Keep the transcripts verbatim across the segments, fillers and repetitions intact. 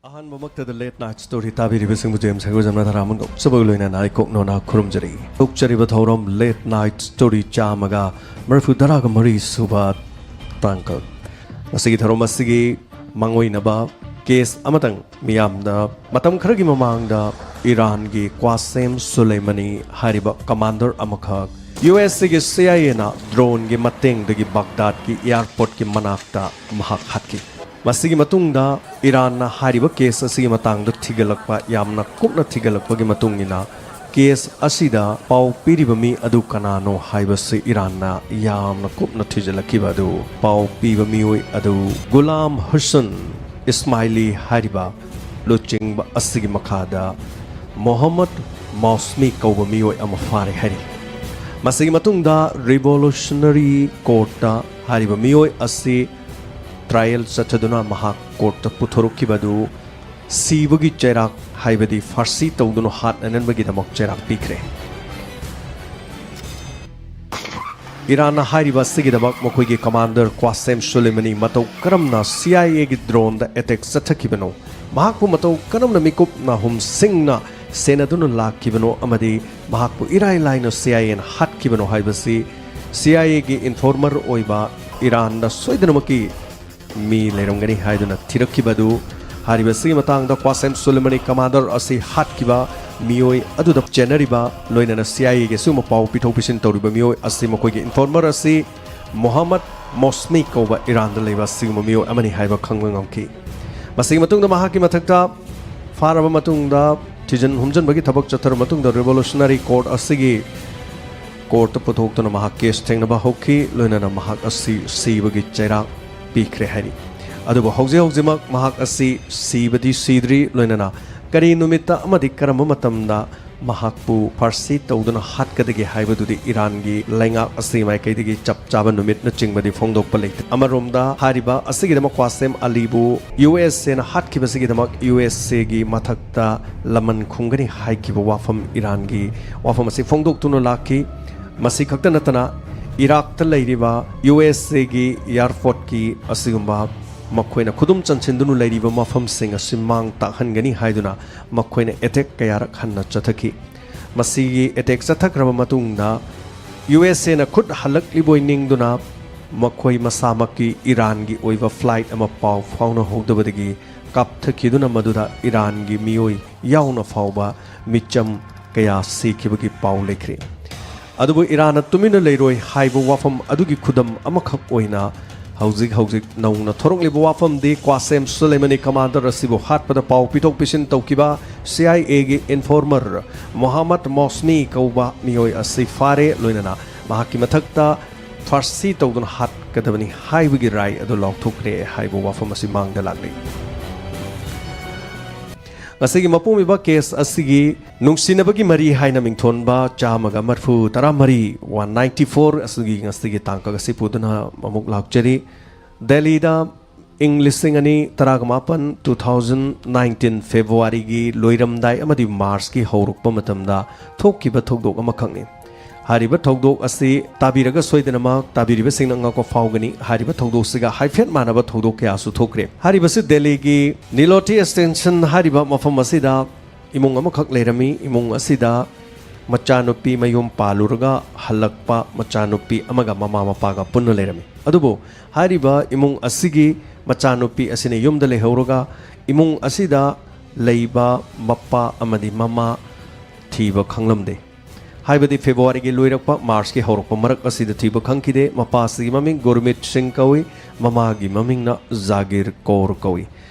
ꯑꯍꯥꯟꯕꯃꯛꯇꯗ Late Night Story ꯇꯥꯕꯤꯔꯤꯕꯁꯤꯡꯕꯨ James ꯍꯦꯒꯣꯖꯝꯅ ꯇꯔꯥꯃꯨꯛ ꯅꯣꯛꯆꯕꯒ ꯂꯣꯏꯅꯅ ꯑꯩ ꯀꯣꯛꯅꯣꯅ ꯈꯨꯔꯨꯝꯖꯔꯤ꯫ ꯍꯧꯗꯣꯛꯆꯔꯤꯕ ꯊꯧꯔꯝ Late Night Story ꯆꯥꯝꯃꯒ ꯃꯔꯤꯐꯨ ꯇꯔꯥꯒ ꯃꯔꯤ ꯁꯨꯕ ꯇꯥꯡꯀꯛ꯫ ꯉꯁꯤꯒꯤ ꯊꯧꯔꯝ ꯑꯁꯤꯒꯤ ꯃꯥꯡꯑꯣꯏꯅꯕ ꯀꯦꯁ ꯑꯃꯇꯪ ꯃꯤꯌꯥꯝꯗ ꯃꯇꯝ ꯈꯔꯒꯤ ꯃꯃꯥꯡꯗ ꯏꯔꯥꯟꯒꯤ ꯀ꯭ꯋꯥꯁꯦꯝ ꯁꯨꯂꯩꯃꯅꯤ ꯍꯥꯏꯔꯤꯕ ꯀꯃꯥꯟꯗꯔ ꯑꯃꯈꯛ ꯌꯨ ꯑꯦꯁ ꯑꯦꯒꯤ ꯁꯤ ꯑꯥꯏ ꯑꯦꯅ ꯗ꯭ꯔꯣꯟꯒꯤ ꯃꯇꯦꯡꯗꯒꯤ ꯕꯒꯗꯥꯗꯀꯤ ꯑꯦꯌꯥꯔꯄꯣꯔꯠꯀꯤ ꯃꯅꯥꯛꯇ ꯃꯍꯥꯛ ꯍꯥꯠꯈꯤ꯫ ꯃꯁꯤꯒꯤ ꯃꯇꯨꯡꯗ ꯏꯔꯥꯟꯅ ꯍꯥꯏꯔꯤꯕ ꯀꯦꯁ ꯑꯁꯤꯒꯤ ꯃꯇꯥꯡꯗ ꯊꯤꯒꯠꯂꯛꯄ, ꯌꯥꯝꯅ ꯀꯨꯞꯅ ꯊꯤꯒꯠꯂꯛꯄꯒꯤ ꯃꯇꯨꯡ ꯏꯟꯅ, ꯀꯦꯁ ꯑꯁꯤꯗ ꯄꯥꯎ ꯄꯤꯔꯤꯕ ꯃꯤ ꯑꯗꯨ ꯀꯅꯥꯅꯣ ꯍꯥꯏꯕꯁꯤ ꯏꯔꯥꯟꯅ ꯌꯥꯝꯅ ꯀꯨꯞꯅ ꯊꯤꯖꯤꯜꯂꯛꯈꯤꯕ ꯑꯗꯨ, ꯄꯥꯎ ꯄꯤꯕ ꯃꯤꯑꯣꯏ ꯑꯗꯨ ꯒꯨꯂꯥꯝ ꯍꯨꯁꯦꯟ ꯏꯁꯃꯥꯏꯂꯤ ꯍꯥꯏꯔꯤꯕ ꯂꯨꯆꯤꯡꯕ ꯑꯁꯤꯒꯤ ꯃꯈꯥꯗ ꯃꯣꯍꯝꯃꯗ ꯃꯧꯁꯃꯤ ꯀꯧꯕ ꯃꯤꯑꯣꯏ ꯑꯃ ꯐꯥꯔꯦ ꯍꯥꯏꯔꯤ꯫ ꯃꯁꯤꯒꯤ ꯃꯇꯨꯡꯗ ꯔꯤꯚꯣꯂꯨꯁꯅꯔꯤ ꯀꯣꯔꯠꯇ ꯍꯥꯏꯔꯤꯕ ꯃꯤꯑꯣꯏ ꯑꯁꯤ ꯇ꯭ꯔꯥꯌꯦꯜ ꯆꯠꯊꯗꯨꯅ ꯃꯍꯥꯛ ꯀꯣꯔꯠꯇ ꯄꯨꯊꯣꯔꯛꯈꯤꯕ ꯑꯗꯨ ꯁꯤꯕꯒꯤ ꯆꯩꯔꯥꯛ, ꯍꯥꯏꯕꯗꯤ ꯐꯥꯔꯁꯤ ꯇꯧꯗꯨꯅ ꯍꯥꯠꯅꯅꯕꯒꯤꯗꯃꯛ ꯆꯩꯔꯥꯛ ꯄꯤꯈ꯭ꯔꯦ꯫ ꯏꯔꯥꯟꯅ ꯍꯥꯏꯔꯤꯕ ꯑꯁꯤꯒꯤꯗꯃꯛ ꯃꯈꯣꯏꯒꯤ ꯀꯃꯥꯟꯗꯔ ꯀ꯭ꯋꯥꯁꯦꯝ ꯁꯨꯂꯩꯃꯅꯤ ꯃꯇꯧ ꯀꯔꯝꯅ ꯁꯤ ꯑꯥꯏ ꯑꯦꯒꯤ ꯗ꯭ꯔꯣꯟꯗ ꯑꯦꯇꯦꯛ ꯆꯠꯊꯈꯤꯕꯅꯣ, ꯃꯍꯥꯛꯄꯨ ꯃꯇꯧ ꯀꯔꯝꯅ ꯃꯤꯀꯨꯞꯅ ꯍꯨꯝꯁꯤꯡꯅ ꯁꯦꯟꯅꯗꯨꯅ ꯂꯥꯛꯈꯤꯕꯅꯣ ꯑꯃꯗꯤ ꯃꯍꯥꯛꯄꯨ ꯏꯔꯥꯏ ꯂꯥꯏꯅ ꯁꯤ ꯑꯥꯏ ꯑꯦꯅ ꯍꯥꯠꯈꯤꯕꯅꯣ ꯍꯥꯏꯕꯁꯤ ꯁꯤ ꯑꯥꯏ ꯑꯦꯒꯤ ꯏꯟꯐꯣꯔꯃꯔ ꯑꯣꯏꯕ ꯏꯔꯥꯟꯗ ꯁꯣꯏꯗꯅꯃꯛꯀꯤ ꯃꯤ ꯂꯩꯔꯝꯒꯅꯤ ꯍꯥꯏꯗꯨꯅ ꯊꯤꯔꯛꯈꯤꯕ ꯑꯗꯨ ꯍꯥꯏꯔꯤꯕꯁꯤꯒꯤ ꯃꯇꯥꯡꯗ ꯀ꯭ꯋꯥꯁꯦꯝ ꯁꯨꯂꯩꯃꯅꯤ ꯀꯃꯥꯟꯗꯔ ꯑꯁꯤ ꯍꯥꯠꯈꯤꯕ ꯃꯤꯑꯣꯏ ꯑꯗꯨꯗ ꯆꯦꯟꯅꯔꯤꯕ, ꯂꯣꯏꯅꯅ ꯁꯤ ꯑꯥꯏ ꯑꯦꯒꯤ ꯑꯁꯤꯒꯨꯝꯕ ꯄꯥꯎ ꯄꯤꯊꯣꯛ ꯄꯤꯁꯤꯟ ꯇꯧꯔꯤꯕ ꯃꯤꯑꯣꯏ ꯑꯁꯤ ꯃꯈꯣꯏꯒꯤ ꯏꯟꯐꯣꯔꯃꯔ ꯑꯁꯤ ꯃꯣꯍꯝꯃꯗ ꯃꯣꯁꯃꯤ ꯀꯧꯕ ꯏꯔꯥꯟꯗ ꯂꯩꯕ ꯑꯁꯤꯒꯨꯝꯕ ꯃꯤꯑꯣꯏ ꯑꯃꯅꯤ ꯍꯥꯏꯕ ꯈꯪꯕ ꯉꯝꯈꯤ꯫ ꯃꯁꯤꯒꯤ ꯃꯇꯨꯡꯗ ꯃꯍꯥꯛꯀꯤ ꯃꯊꯛꯇ ꯐꯥꯔꯕ ꯃꯇꯨꯡꯗ, ꯊꯤꯖꯤꯟ ꯍꯨꯝꯖꯤꯟꯕꯒꯤ ꯊꯕꯛ ꯆꯠꯊꯔꯕ ꯃꯇꯨꯡꯗ, ꯔꯤꯚꯣꯂꯨꯁꯅꯔꯤ ꯀꯣꯔꯠ ꯑꯁꯤꯒꯤ ꯀꯣꯔꯠꯇ ꯄꯨꯊꯣꯛꯇꯨꯅ ꯃꯍꯥꯛ ꯀꯦꯁ ꯊꯦꯡꯅꯕ ꯍꯧꯈꯤ, ꯂꯣꯏꯅꯅ ꯃꯍꯥꯛ ꯑꯁꯤ ꯁꯤꯕꯒꯤ ꯆꯩꯔꯥꯛ ꯄꯤꯈ꯭ꯔꯦ ꯍꯥꯏꯔꯤ꯫ ꯑꯗꯨꯕꯨ ꯍꯧꯖꯤꯛ ꯍꯧꯖꯤꯛꯃꯛ ꯃꯍꯥꯛ ꯑꯁꯤ ꯁꯤꯕꯗꯤ ꯁꯤꯗ꯭ꯔꯤ, ꯂꯣꯏꯅꯅ ꯀꯔꯤ ꯅꯨꯃꯤꯠꯇ ꯑꯃꯗꯤ ꯀꯔꯝꯕ ꯃꯇꯝꯗ ꯃꯍꯥꯛꯄꯨ ꯐꯥꯔꯁꯤ ꯇꯧꯗꯨꯅ ꯍꯥꯠꯀꯗꯒꯦ ꯍꯥꯏꯕꯗꯨꯗꯤ ꯏꯔꯥꯟꯒꯤ ꯂꯩꯉꯥꯛ ꯑꯁꯤ ꯃꯥꯏꯀꯩꯗꯒꯤ ꯆꯞ ꯆꯥꯕ ꯅꯨꯃꯤꯠꯅꯆꯤꯡꯕꯗꯤ ꯐꯣꯡꯗꯣꯛꯄ ꯂꯩꯇꯦ꯫ ꯑꯃꯔꯣꯝꯗ ꯍꯥꯏꯔꯤꯕ ꯑꯁꯤꯒꯤꯗꯃꯛ ꯀ꯭ꯋꯥꯁꯦꯝ ꯑꯂꯤꯕꯨ ꯌꯨ ꯑꯦꯁ ꯑꯦꯅ ꯍꯥꯠꯈꯤꯕꯁꯤꯒꯤꯗꯃꯛ ꯌꯨ ꯑꯦꯁ ꯑꯦꯒꯤ ꯃꯊꯛꯇ ꯂꯃꯟ ꯈꯨꯝꯒꯅꯤ ꯍꯥꯏꯈꯤꯕ ꯋꯥꯐꯝ, ꯏꯔꯥꯟꯒꯤ ꯋꯥꯐꯝ ꯑꯁꯤ ꯐꯣꯡꯗꯣꯛꯇꯨꯅ ꯂꯥꯛꯈꯤ꯫ ꯃꯁꯤ ꯈꯛꯇ ꯅꯠꯇꯅ ꯏꯔꯥꯛꯇ ꯂꯩꯔꯤꯕ ꯌꯨ ꯑꯦꯁ ꯑꯦꯒꯤ ꯑꯦꯌꯥꯔꯄꯣꯔꯠꯀꯤ ꯑꯁꯤꯒꯨꯝꯕ ꯃꯈꯣꯏꯅ ꯈꯨꯗꯨꯝ ꯆꯟꯁꯤꯟꯗꯨꯅ ꯂꯩꯔꯤꯕ ꯃꯐꯝꯁꯤꯡ ꯑꯁꯤ ꯃꯥꯡ ꯇꯥꯛꯍꯟꯒꯅꯤ ꯍꯥꯏꯗꯨꯅ ꯃꯈꯣꯏꯅ ꯑꯦꯇꯦꯛ ꯀꯌꯥꯔꯛ ꯍꯟꯅ ꯆꯠꯊꯈꯤ꯫ ꯃꯁꯤꯒꯤ ꯑꯦꯇꯦꯛ ꯆꯠꯊꯈ꯭ꯔꯕ ꯃꯇꯨꯡꯗ ꯌꯨ ꯑꯦꯁ ꯑꯦꯅ ꯈꯨꯠ ꯍꯜꯂꯛꯂꯤꯕꯣꯏ ꯅꯤꯡꯗꯨꯅ ꯃꯈꯣꯏ ꯃꯁꯥꯃꯛꯀꯤ ꯏꯔꯥꯟꯒꯤ ꯑꯣꯏꯕ ꯐ꯭ꯂꯥꯏꯠ ꯑꯃ ꯄꯥꯎ ꯐꯥꯎꯅꯍꯧꯗꯕꯗꯒꯤ ꯀꯥꯞꯊꯈꯤꯗꯨꯅ ꯃꯗꯨꯗ ꯏꯔꯥꯟꯒꯤ ꯃꯤꯑꯣꯏ ꯌꯥꯎꯅ ꯐꯥꯎꯕ ꯃꯤꯆꯝ ꯀꯌꯥ ꯁꯤꯈꯤꯕꯒꯤ ꯄꯥꯎ ꯂꯩꯈ꯭ꯔꯦ꯫ ꯑꯗꯨꯕꯨ ꯏꯔꯥꯟꯅ ꯇꯨꯃꯤꯟꯅ ꯂꯩꯔꯣꯏ ꯍꯥꯏꯕ ꯋꯥꯐꯝ ꯑꯗꯨꯒꯤ ꯈꯨꯗꯝ ꯑꯃꯈꯛ ꯑꯣꯏꯅ ꯍꯧꯖꯤꯛ ꯍꯧꯖꯤꯛ ꯅꯧꯅ ꯊꯣꯔꯛꯂꯤꯕ ꯋꯥꯐꯝꯗꯤ ꯀ꯭ꯋꯥꯁꯦꯝ ꯁꯨꯂꯩꯃꯅꯤ ꯀꯃꯥꯟꯗꯔ ꯑꯁꯤꯕꯨ ꯍꯥꯠꯄꯗ ꯄꯥꯎ ꯄꯤꯊꯣꯛ ꯄꯤꯁꯤꯟ ꯇꯧꯈꯤꯕ ꯁꯤ ꯑꯥꯏ ꯑꯦꯒꯤ ꯏꯟꯐꯣꯔꯃꯔ ꯃꯣꯍꯥꯃꯠ ꯃꯣꯁꯃꯤ ꯀꯧꯕ ꯃꯤꯑꯣꯏ ꯑꯁꯤ ꯐꯥꯔꯦ, ꯂꯣꯏꯅꯅ ꯃꯍꯥꯛꯀꯤ ꯃꯊꯛꯇ ꯐꯥꯔꯁꯤ ꯇꯧꯗꯨꯅ ꯍꯥꯠꯀꯗꯕꯅꯤ ꯍꯥꯏꯕꯒꯤ ꯔꯥꯏ ꯑꯗꯨ ꯂꯥꯎꯊꯣꯛꯈ꯭ꯔꯦ ꯍꯥꯏꯕ ꯋꯥꯐꯝ ꯑꯁꯤ ꯃꯥꯡꯗ ꯂꯥꯛꯂꯤ꯫ ꯉꯁꯤꯒꯤ ꯃꯄꯨꯝ ꯑꯣꯏꯕ ꯀꯦꯁ ꯑꯁꯤꯒꯤ ꯅꯨꯡꯁꯤꯅꯕꯒꯤ ꯃꯔꯤ ꯍꯥꯏꯅ ꯃꯤꯡꯊꯣꯟꯕ ꯆꯥꯝꯃꯒ ꯃꯔꯤꯐꯨ ꯇꯔꯥꯃꯔꯤ, ꯋꯥꯟ ꯅꯥꯏꯟꯇꯤ ꯐꯣꯔ ꯑꯁꯤꯒꯤ ꯉꯁꯤꯒꯤ ꯇꯥꯡꯀꯛ ꯑꯁꯤ ꯄꯨꯗꯨꯅ ꯑꯃꯨꯛ ꯂꯥꯛꯆꯔꯤ꯫ ꯗꯦꯜꯂꯤꯗ ꯏꯪ ꯂꯤꯁꯤꯡ ꯑꯅꯤ ꯇꯔꯥꯒ ꯃꯥꯄꯟ, two thousand nineteen, ꯐꯦꯕ꯭ꯔꯨꯋꯥꯔꯤꯒꯤ ꯂꯣꯏꯔꯝꯗꯥꯏ ꯑꯃꯗꯤ ꯃꯥꯔꯆꯀꯤ ꯍꯧꯔꯛꯄ ꯃꯇꯝꯗ ꯊꯣꯛꯈꯤꯕ ꯊꯧꯗꯣꯛ ꯑꯃꯈꯛꯅꯤ꯫ ꯍꯥꯏꯔꯤꯕ ꯊꯧꯗꯣꯛ ꯑꯁꯤ ꯇꯥꯕꯤꯔꯒ ꯁꯣꯏꯗꯅꯃꯛ ꯇꯥꯕꯤꯔꯤꯕꯁꯤꯡꯅ ꯑꯉꯛꯄ ꯐꯥꯎꯒꯅꯤ꯫ ꯍꯥꯏꯔꯤꯕ ꯊꯧꯗꯣꯛꯁꯤꯒ ꯍꯥꯏꯐꯦꯠ ꯃꯥꯟꯅꯕ ꯊꯧꯗꯣꯛ ꯀꯌꯥꯁꯨ ꯊꯣꯛꯈ꯭ꯔꯦ꯫ ꯍꯥꯏꯔꯤꯕꯁꯤ ꯗꯦꯜꯂꯤꯒꯤ ꯅꯤꯂꯣꯇꯤ ꯑꯦꯛꯁꯇꯦꯟꯁꯟ ꯍꯥꯏꯔꯤꯕ ꯃꯐꯝ ꯑꯁꯤꯗ ꯏꯃꯨꯡ ꯑꯃꯈꯛ ꯂꯩꯔꯝꯃꯤ꯫ ꯏꯃꯨꯡ ꯑꯁꯤꯗ ꯃꯆꯥꯅꯨꯄꯤ ꯃꯌꯨꯝ ꯄꯥꯜꯂꯨꯔꯒ ꯍꯜꯂꯛꯄ ꯃꯆꯥꯅꯨꯄꯤ ꯑꯃꯒ ꯃꯃꯥ ꯃꯄꯥꯒ ꯄꯨꯟꯅ ꯂꯩꯔꯝꯃꯤ꯫ ꯑꯗꯨꯕꯨ ꯍꯥꯏꯔꯤꯕ ꯏꯃꯨꯡ ꯑꯁꯤꯒꯤ ꯃꯆꯥꯅꯨꯄꯤ ꯑꯁꯤꯅ ꯌꯨꯝꯗ ꯂꯩꯍꯧꯔꯒ ꯏꯃꯨꯡ ꯑꯁꯤꯗ ꯂꯩꯕ ꯃꯄꯥ ꯑꯃꯗꯤ ꯃꯃꯥ ꯊꯤꯕ ꯈꯪꯂꯝꯗꯦ꯫ ꯍꯥꯏꯕꯗꯤ ꯐꯦꯕ꯭ꯔꯨꯋꯥꯔꯤꯒꯤ ꯂꯣꯏꯔꯛꯄ, ꯃꯥꯔꯆꯀꯤ ꯍꯧꯔꯛꯄ ꯃꯔꯛ ꯑꯁꯤꯗ ꯊꯤꯕ ꯈꯪꯈꯤꯗꯦ꯫ ꯃꯄꯥ ꯑꯁꯤꯒꯤ ꯃꯃꯤꯡ ꯒꯨꯔꯃꯤꯠ ꯁꯤꯡ ꯀꯧꯏ, ꯃꯃꯥꯒꯤ ꯃꯃꯤꯡꯅ ꯖꯥꯒꯤꯔ ꯀꯧꯔ ꯀꯧꯏ꯫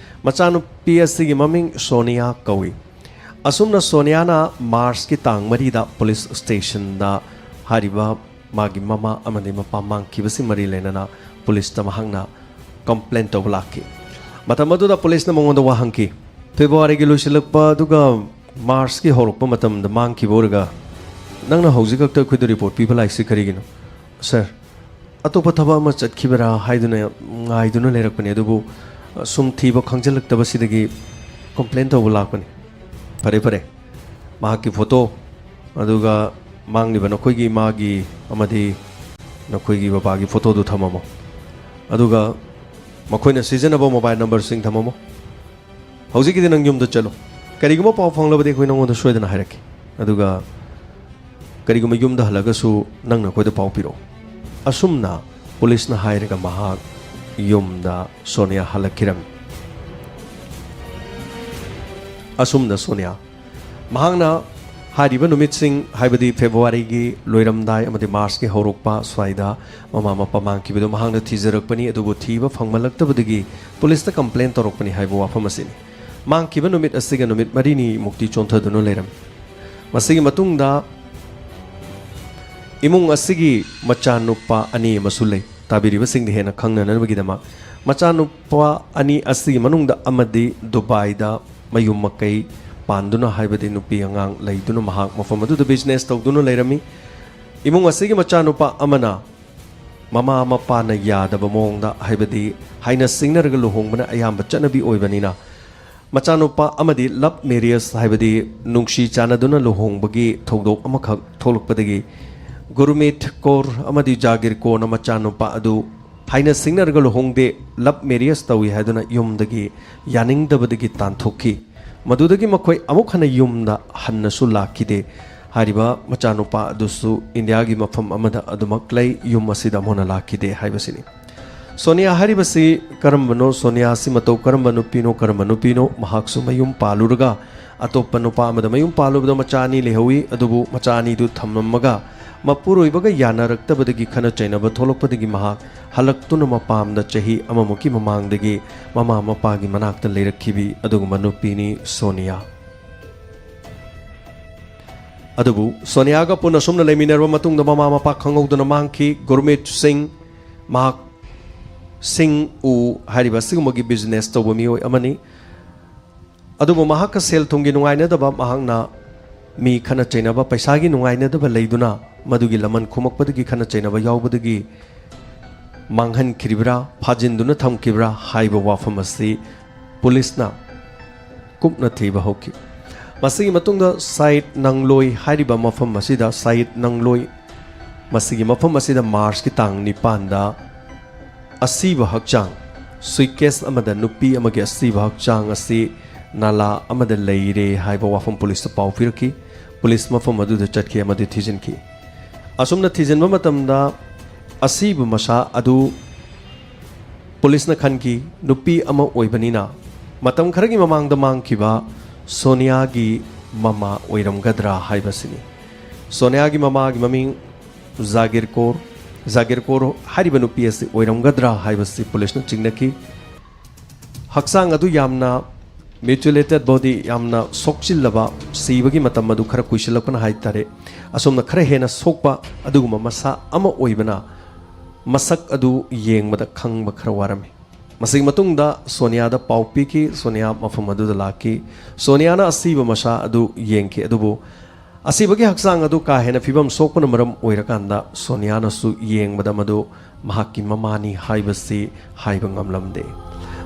ꯃꯆꯥꯅꯨꯄꯤ ꯑꯁꯤꯒꯤ ꯃꯃꯤꯡ ꯁꯣꯅꯤꯌꯥ ꯀꯧꯏ꯫ ꯑꯁꯨꯝꯅ ꯁꯣꯅꯤꯌꯥꯅ ꯃꯥꯔꯆꯀꯤ ꯇꯥꯡ ꯃꯔꯤꯗ ꯄꯨꯂꯤꯁ ꯁ꯭ꯇꯦꯁꯟꯗ ꯍꯥꯏꯔꯤꯕ ꯃꯥꯒꯤ ꯃꯃꯥ ꯑꯃꯗꯤ ꯃꯄꯥ ꯃꯥꯡꯈꯤꯕꯁꯤ ꯃꯔꯤ ꯂꯩꯅꯅ ꯄꯨꯂꯤꯁꯇ ꯃꯍꯥꯛꯅ ꯀꯝꯄ꯭ꯂꯦꯟ ꯇꯧꯕ ꯂꯥꯛꯈꯤ꯫ ꯃꯇꯝ ꯑꯗꯨꯗ ꯄꯨꯂꯤꯁꯅ ꯃꯉꯣꯟꯗ ꯋꯥ ꯍꯪꯈꯤ, "ꯐꯦꯕ꯭ꯔꯨꯋꯥꯔꯤꯒꯤ ꯂꯣꯏꯁꯤꯜꯂꯛꯄ ꯑꯗꯨꯒ ꯃꯥꯔꯆꯀꯤ ꯍꯧꯔꯛꯄ ꯃꯇꯝꯗ ꯃꯥꯡꯈꯤꯕ ꯑꯣꯏꯔꯒ ꯅꯪꯅ ꯍꯧꯖꯤꯛ ꯈꯛꯇ ꯑꯩꯈꯣꯏꯗ ꯔꯤꯄꯣꯔꯠ ꯄꯤꯕ ꯂꯥꯛꯏꯁꯤ ꯀꯔꯤꯒꯤꯅꯣ?" "ꯁꯥꯔ, ꯑꯇꯣꯞꯄ ꯊꯕꯛ ꯑꯃ ꯆꯠꯈꯤꯕꯔꯥ ꯍꯥꯏꯗꯨꯅ ꯉꯥꯏꯗꯨꯅ ꯂꯩꯔꯛꯄꯅꯤ, ꯑꯗꯨꯕꯨ ꯁꯨꯝ ꯊꯤꯕ ꯈꯪꯖꯤꯜꯂꯛꯇꯕꯁꯤꯗꯒꯤ ꯀꯝꯄ꯭ꯂꯦꯟ ꯇꯧꯕ ꯂꯥꯛꯄꯅꯤ"꯫ "ꯐꯔꯦ, ꯐꯔꯦ, ꯃꯍꯥꯛꯀꯤ ꯐꯣꯇꯣ, ꯑꯗꯨꯒ ꯃꯥꯡꯂꯤꯕ ꯅꯈꯣꯏꯒꯤ ꯏꯃꯥꯒꯤ ꯑꯃꯗꯤ ꯅꯈꯣꯏꯒꯤ ꯕꯕꯥꯒꯤ ꯐꯣꯇꯣꯗꯨ ꯊꯝꯃꯝꯃꯣ, ꯑꯗꯨꯒ ꯃꯈꯣꯏꯅ ꯁꯤꯖꯤꯟꯅꯕ ꯃꯣꯕꯥꯏꯜ ꯅꯝꯕꯔꯁꯤꯡ ꯊꯝꯃꯝꯃꯣ꯫ ꯍꯧꯖꯤꯛꯀꯤꯗꯤ ꯅꯪ ꯌꯨꯝꯗ ꯆꯠꯂꯣ꯫ ꯀꯔꯤꯒꯨꯝꯕ ꯄꯥꯎ ꯐꯪꯂꯕꯗꯤ ꯑꯩꯈꯣꯏ ꯅꯉꯣꯟꯗ ꯁꯣꯏꯗꯅ ꯍꯥꯏꯔꯛꯀꯦ꯫ ꯑꯗꯨꯒ ꯀꯔꯤꯒꯨꯝꯕ ꯌꯨꯝꯗ ꯍꯜꯂꯒꯁꯨ ꯅꯪꯅ ꯑꯩꯈꯣꯏꯗ ꯄꯥꯎ ꯄꯤꯔꯛꯑꯣ꯫ ꯑꯁꯨꯝꯅ ꯄꯨꯂꯤꯁꯅ ꯍꯥꯏꯔꯒ ꯃꯍꯥꯛ ꯌꯨꯝꯗ ꯁꯣꯅꯤꯌꯥ ꯍꯜꯂꯛꯈꯤꯔꯝꯃꯤ꯫ ꯑꯁꯨꯝꯅ ꯁꯣꯅꯤꯌꯥ ꯃꯍꯥꯛꯅ ꯍꯥꯏꯔꯤꯕ ꯅꯨꯃꯤꯠꯁꯤꯡ, ꯍꯥꯏꯕꯗꯤ ꯐꯦꯕ꯭ꯔꯨꯋꯥꯔꯤꯒꯤ ꯂꯣꯏꯔꯝꯗꯥꯏ ꯑꯃꯗꯤ ꯃꯥꯔꯆꯀꯤ ꯍꯧꯔꯛꯄ ꯁ꯭ꯋꯥꯏꯗ ꯃꯃꯥ ꯃꯄꯥ ꯃꯥꯡꯈꯤꯕꯗꯨ ꯃꯍꯥꯛꯅ ꯊꯤꯖꯔꯛꯄꯅꯤ, ꯑꯗꯨꯕꯨ ꯊꯤꯕ ꯐꯪꯃꯜꯂꯛꯇꯕꯗꯒꯤ ꯄꯨꯂꯤꯁꯇ ꯀꯝꯄ꯭ꯂꯦꯟ ꯇꯧꯔꯛꯄꯅꯤ ꯍꯥꯏꯕ ꯋꯥꯐꯝ ꯑꯁꯤꯅꯤ꯫ ꯃꯥꯡꯈꯤꯕ ꯅꯨꯃꯤꯠ ꯑꯁꯤꯒ ꯅꯨꯃꯤꯠ ꯃꯔꯤꯅꯤ ꯃꯨꯛꯇꯤ ꯆꯣꯟꯊꯗꯨꯅ ꯂꯩꯔꯝꯃꯤ꯫ ꯃꯁꯤꯒꯤ ꯃꯇꯨꯡꯗ ꯏꯃꯨꯡ ꯑꯁꯤꯒꯤ ꯃꯆꯥꯅꯨꯄꯥ ꯑꯅꯤ ꯑꯃꯁꯨ ꯂꯩ꯫ ꯇꯥꯕꯤꯔꯤꯕꯁꯤꯡꯗ ꯍꯦꯟꯅ ꯈꯪꯅꯅꯕꯒꯤꯗꯃꯛ, ꯃꯆꯥꯅꯨꯄꯥ ꯑꯅꯤ ꯑꯁꯤꯒꯤ ꯃꯅꯨꯡꯗ ꯑꯃꯗꯤ ꯗꯨꯕꯥꯏꯗ ꯃꯌꯨꯝ ꯃꯀꯩ ꯄꯥꯟꯗꯨꯅ, ꯍꯥꯏꯕꯗꯤ ꯅꯨꯄꯤ ꯑꯉꯥꯡ ꯂꯩꯗꯨꯅ, ꯃꯍꯥꯛ ꯃꯐꯝ ꯑꯗꯨꯗ ꯕꯤꯖꯤꯅꯦꯁ ꯇꯧꯗꯨꯅ ꯂꯩꯔꯝꯃꯤ꯫ ꯏꯃꯨꯡ ꯑꯁꯤꯒꯤ ꯃꯆꯥꯅꯨꯄꯥ ꯑꯃꯅ ꯃꯃꯥ ꯃꯄꯥꯅ ꯌꯥꯗꯕ ꯃꯑꯣꯡꯗ, ꯍꯥꯏꯕꯗꯤ ꯍꯥꯏꯅ ꯁꯤꯡꯅꯔꯒ ꯂꯨꯍꯣꯡꯕꯅ ꯑꯌꯥꯝꯕ ꯆꯠꯅꯕꯤ ꯑꯣꯏꯕꯅꯤꯅ, ꯃꯆꯥꯅꯨꯄꯥ ꯑꯃꯗꯤ ꯂꯞ ꯃꯦꯔꯤꯌꯦꯖ, ꯍꯥꯏꯕꯗꯤ ꯅꯨꯡꯁꯤ ꯆꯥꯟꯅꯗꯨꯅ ꯂꯨꯍꯣꯡꯕꯒꯤ ꯊꯧꯗꯣꯛ ꯑꯃꯈꯛ ꯊꯣꯛꯂꯛꯄꯗꯒꯤ ꯒꯨꯔꯃꯤꯠ ꯀꯣꯔ ꯑꯃꯗꯤ ꯖꯥꯒꯤꯔ ꯀꯣꯔꯅ ꯃꯆꯥꯅꯨꯄꯥ ꯑꯗꯨ ꯍꯥꯏꯅ ꯁꯤꯡꯅꯔꯒ ꯂꯨꯍꯣꯡꯗꯦ, ꯂꯞ ꯃꯦꯔꯤꯌꯦꯖ ꯇꯧꯏ ꯍꯥꯏꯗꯨꯅ ꯌꯨꯝꯗꯒꯤ ꯌꯥꯅꯤꯡꯗꯕꯗꯒꯤ ꯇꯥꯟꯊꯣꯛꯈꯤ꯫ ꯃꯗꯨꯗꯒꯤ ꯃꯈꯣꯏ ꯑꯃꯨꯛ ꯍꯟꯅ ꯌꯨꯝꯗ ꯍꯟꯅꯁꯨ ꯂꯥꯛꯈꯤꯗꯦ꯫ ꯍꯥꯏꯔꯤꯕ ꯃꯆꯥꯅꯨꯄꯥ ꯑꯗꯨꯁꯨ ꯏꯟꯗꯤꯌꯥꯒꯤ ꯃꯐꯝ ꯑꯃꯗ ꯑꯗꯨꯃꯛ ꯂꯩ, ꯌꯨꯝ ꯑꯁꯤꯗ ꯑꯃꯨꯛ ꯍꯟꯅ ꯂꯥꯛꯈꯤꯗꯦ ꯍꯥꯏꯕꯁꯤꯅꯤ꯫ ꯁꯣꯅꯤꯌꯥ ꯍꯥꯏꯔꯤꯕꯁꯤ ꯀꯔꯝꯕꯅꯣ? ꯁꯣꯅꯤꯌꯥ ꯑꯁꯤ ꯃꯇꯧ ꯀꯔꯝꯕ ꯅꯨꯄꯤꯅꯣ? ꯀꯔꯝꯕ ꯅꯨꯄꯤꯅꯣ? ꯃꯍꯥꯛꯁꯨ ꯃꯌꯨꯝ ꯄꯥꯜꯂꯨꯔꯒ ꯑꯇꯣꯞꯄ ꯅꯨꯄꯥ ꯑꯃꯗ ꯃꯌꯨꯝ ꯄꯥꯜꯂꯨꯕꯗ ꯃꯆꯥ ꯑꯅꯤ ꯂꯩꯍꯧꯏ꯫ ꯑꯗꯨꯕꯨ ꯃꯆꯥ ꯑꯅꯤꯗꯨ ꯊꯝꯂꯝꯃꯒ ꯃꯄꯨꯔꯣꯏꯕꯒ ꯌꯥꯅꯔꯛꯇꯕꯗꯒꯤ ꯈꯠꯅ ꯆꯩꯅꯕ ꯊꯣꯛꯂꯛꯄꯗꯒꯤ ꯃꯍꯥꯛ ꯍꯜꯂꯛꯇꯨꯅ ꯃꯄꯥꯝꯗ ꯆꯍꯤ ꯑꯃꯃꯨꯛꯀꯤ ꯃꯃꯥꯡꯗꯒꯤ ꯃꯃꯥ ꯃꯄꯥꯒꯤ ꯃꯅꯥꯛꯇ ꯂꯩꯔꯛꯈꯤꯕꯤ ꯑꯗꯨꯒꯨꯝꯕ ꯅꯨꯄꯤꯅꯤ ꯁꯣꯅꯤꯌꯥ꯫ ꯑꯗꯨꯕꯨ ꯁꯣꯅꯤꯌꯥꯒ ꯄꯨꯟꯅ ꯁꯨꯝꯅ ꯂꯩꯃꯤꯟꯅꯔꯕ ꯃꯇꯨꯡꯗ ꯃꯃꯥ ꯃꯄꯥ ꯈꯪꯍꯧꯗꯅ ꯃꯥꯡꯈꯤ꯫ ꯒꯨꯔꯃꯤꯠ ꯁꯤꯡ, ꯃꯍꯥꯛ ꯁꯤꯡ ꯎ ꯍꯥꯏꯔꯤꯕ ꯑꯁꯤꯒꯨꯝꯕꯒꯤ ꯕꯤꯖꯤꯅꯦꯁ ꯇꯧꯕ ꯃꯤꯑꯣꯏ ꯑꯃꯅꯤ꯫ ꯑꯗꯨꯕꯨ ꯃꯍꯥꯛꯀ ꯁꯦꯜ ꯊꯨꯝꯒꯤ ꯅꯨꯡꯉꯥꯏꯅꯗꯕ, ꯃꯍꯥꯛꯅ ꯃꯤ ꯈꯠꯅ ꯆꯩꯅꯕ, ꯄꯩꯁꯥꯒꯤ ꯅꯨꯡꯉꯥꯏꯅꯗꯕ ꯂꯩꯗꯨꯅ ꯃꯗꯨꯒꯤ ꯂꯃꯟ ꯈꯨꯝꯃꯛꯄꯗꯒꯤ ꯈꯠꯅ ꯆꯩꯅꯕ ꯌꯥꯎꯕꯗꯒꯤ ꯃꯥꯡꯍꯟꯈꯤꯕ꯭ꯔꯥ, ꯐꯥꯖꯤꯟꯗꯨꯅ ꯊꯝꯈꯤꯕ꯭ꯔꯥ ꯍꯥꯏꯕ ꯋꯥꯐꯝ ꯑꯁꯤ ꯄꯨꯂꯤꯁꯅ ꯀꯨꯞꯅ ꯊꯤꯕ ꯍꯧꯈꯤ꯫ ꯃꯁꯤꯒꯤ ꯃꯇꯨꯡꯗ ꯁꯥꯏꯠ ꯅꯪꯂꯣꯏ ꯍꯥꯏꯔꯤꯕ ꯃꯐꯝ ꯑꯁꯤꯗ, ꯁꯥꯏꯠ ꯅꯪꯂꯣꯏ, ꯃꯁꯤꯒꯤ ꯃꯐꯝ ꯑꯁꯤꯗ ꯃꯥꯔꯆꯀꯤ ꯇꯥꯡ ꯅꯤꯄꯥꯟꯗ ꯑꯁꯤꯕ ꯍꯛꯆꯥꯡ ꯁꯨꯏꯀꯦꯁ ꯑꯃꯗ ꯅꯨꯄꯤ ꯑꯃꯒꯤ ꯑꯁꯤꯕ ꯍꯛꯆꯥꯡ ꯑꯁꯤ ꯅꯥꯂꯥ ꯑꯃꯗ ꯂꯩꯔꯦ ꯍꯥꯏꯕ ꯋꯥꯐꯝ ꯄꯨꯂꯤꯁꯇ ꯄꯥꯎ ꯄꯤꯔꯛꯈꯤ꯫ ꯄꯨꯂꯤꯁ ꯃꯐꯝ ꯑꯗꯨꯗ ꯆꯠꯈꯤ ꯑꯃꯗꯤ ꯊꯤꯖꯤꯟꯈꯤ꯫ ꯑꯁꯨꯝꯅ ꯊꯤꯖꯤꯟꯕ ꯃꯇꯝꯗ ꯑꯁꯤꯕ ꯃꯁꯥ ꯑꯗꯨ ꯄꯨꯂꯤꯁꯅ ꯈꯟꯈꯤ, ꯅꯨꯄꯤ ꯑꯃ ꯑꯣꯏꯕꯅꯤꯅ ꯃꯇꯝ ꯈꯔꯒꯤ ꯃꯃꯥꯡꯗ ꯃꯥꯡꯈꯤꯕ ꯁꯣꯅꯤꯌꯥꯒꯤ ꯃꯃꯥ ꯑꯣꯏꯔꯝꯒꯗ꯭ꯔꯥ ꯍꯥꯏꯕꯁꯤꯅꯤ꯫ ꯁꯣꯅꯤꯌꯥꯒꯤ ꯃꯃꯥꯒꯤ ꯃꯃꯤꯡ ꯖꯥꯒꯤꯔꯀꯣꯔ, ꯖꯥꯒꯤꯔꯀꯣꯔ ꯍꯥꯏꯔꯤꯕ ꯅꯨꯄꯤ ꯑꯁꯤ ꯑꯣꯏꯔꯝꯒꯗ꯭ꯔꯥ ꯍꯥꯏꯕꯁꯤ ꯄꯨꯂꯤꯁꯅ ꯆꯤꯡꯅꯈꯤ꯫ ꯍꯛꯆꯥꯡ ꯑꯗꯨ ꯌꯥꯝꯅ mutilated body, ꯌꯥꯝꯅ ꯁꯣꯛꯆꯤꯜꯂꯕ, ꯁꯤꯕꯒꯤ ꯃꯇꯝ ꯑꯗꯨ ꯈꯔ ꯀꯨꯏꯁꯤꯜꯂꯛꯄꯅ ꯍꯥꯏꯇꯥꯔꯦ, ꯑꯁꯨꯝꯅ ꯈꯔ ꯍꯦꯟꯅ ꯁꯣꯛꯄ ꯑꯗꯨꯒꯨꯝꯕ ꯃꯁꯥ ꯑꯃ ꯑꯣꯏꯕꯅ ꯃꯁꯛ ꯑꯗꯨ ꯌꯦꯡꯕꯗ ꯈꯪꯕ ꯈꯔ ꯋꯥꯔꯝꯃꯤ꯫ ꯃꯁꯤꯒꯤ ꯃꯇꯨꯡꯗ ꯁꯣꯅꯤꯌꯥꯗ ꯄꯥꯎ ꯄꯤꯈꯤ꯫ ꯁꯣꯅꯤꯌꯥ ꯃꯐꯝ ꯑꯗꯨꯗ ꯂꯥꯛꯈꯤ꯫ ꯁꯣꯅꯤꯌꯥꯅ ꯑꯁꯤꯕ ꯃꯁꯥ ꯑꯗꯨ ꯌꯦꯡꯈꯤ, ꯑꯗꯨꯕꯨ ꯑꯁꯤꯕꯒꯤ ꯍꯛꯆꯥꯡ ꯑꯗꯨ ꯀꯥ ꯍꯦꯟꯅ ꯐꯤꯕꯝ ꯁꯣꯛꯄꯅ ꯃꯔꯝ ꯑꯣꯏꯔꯀꯥꯟꯗ ꯁꯣꯅꯤꯌꯥꯅꯁꯨ ꯌꯦꯡꯕꯗ ꯃꯗꯨ ꯃꯍꯥꯛꯀꯤ ꯃꯃꯥꯅꯤ ꯍꯥꯏꯕꯁꯤ ꯍꯥꯏꯕ ꯉꯝꯂꯝꯗꯦ꯫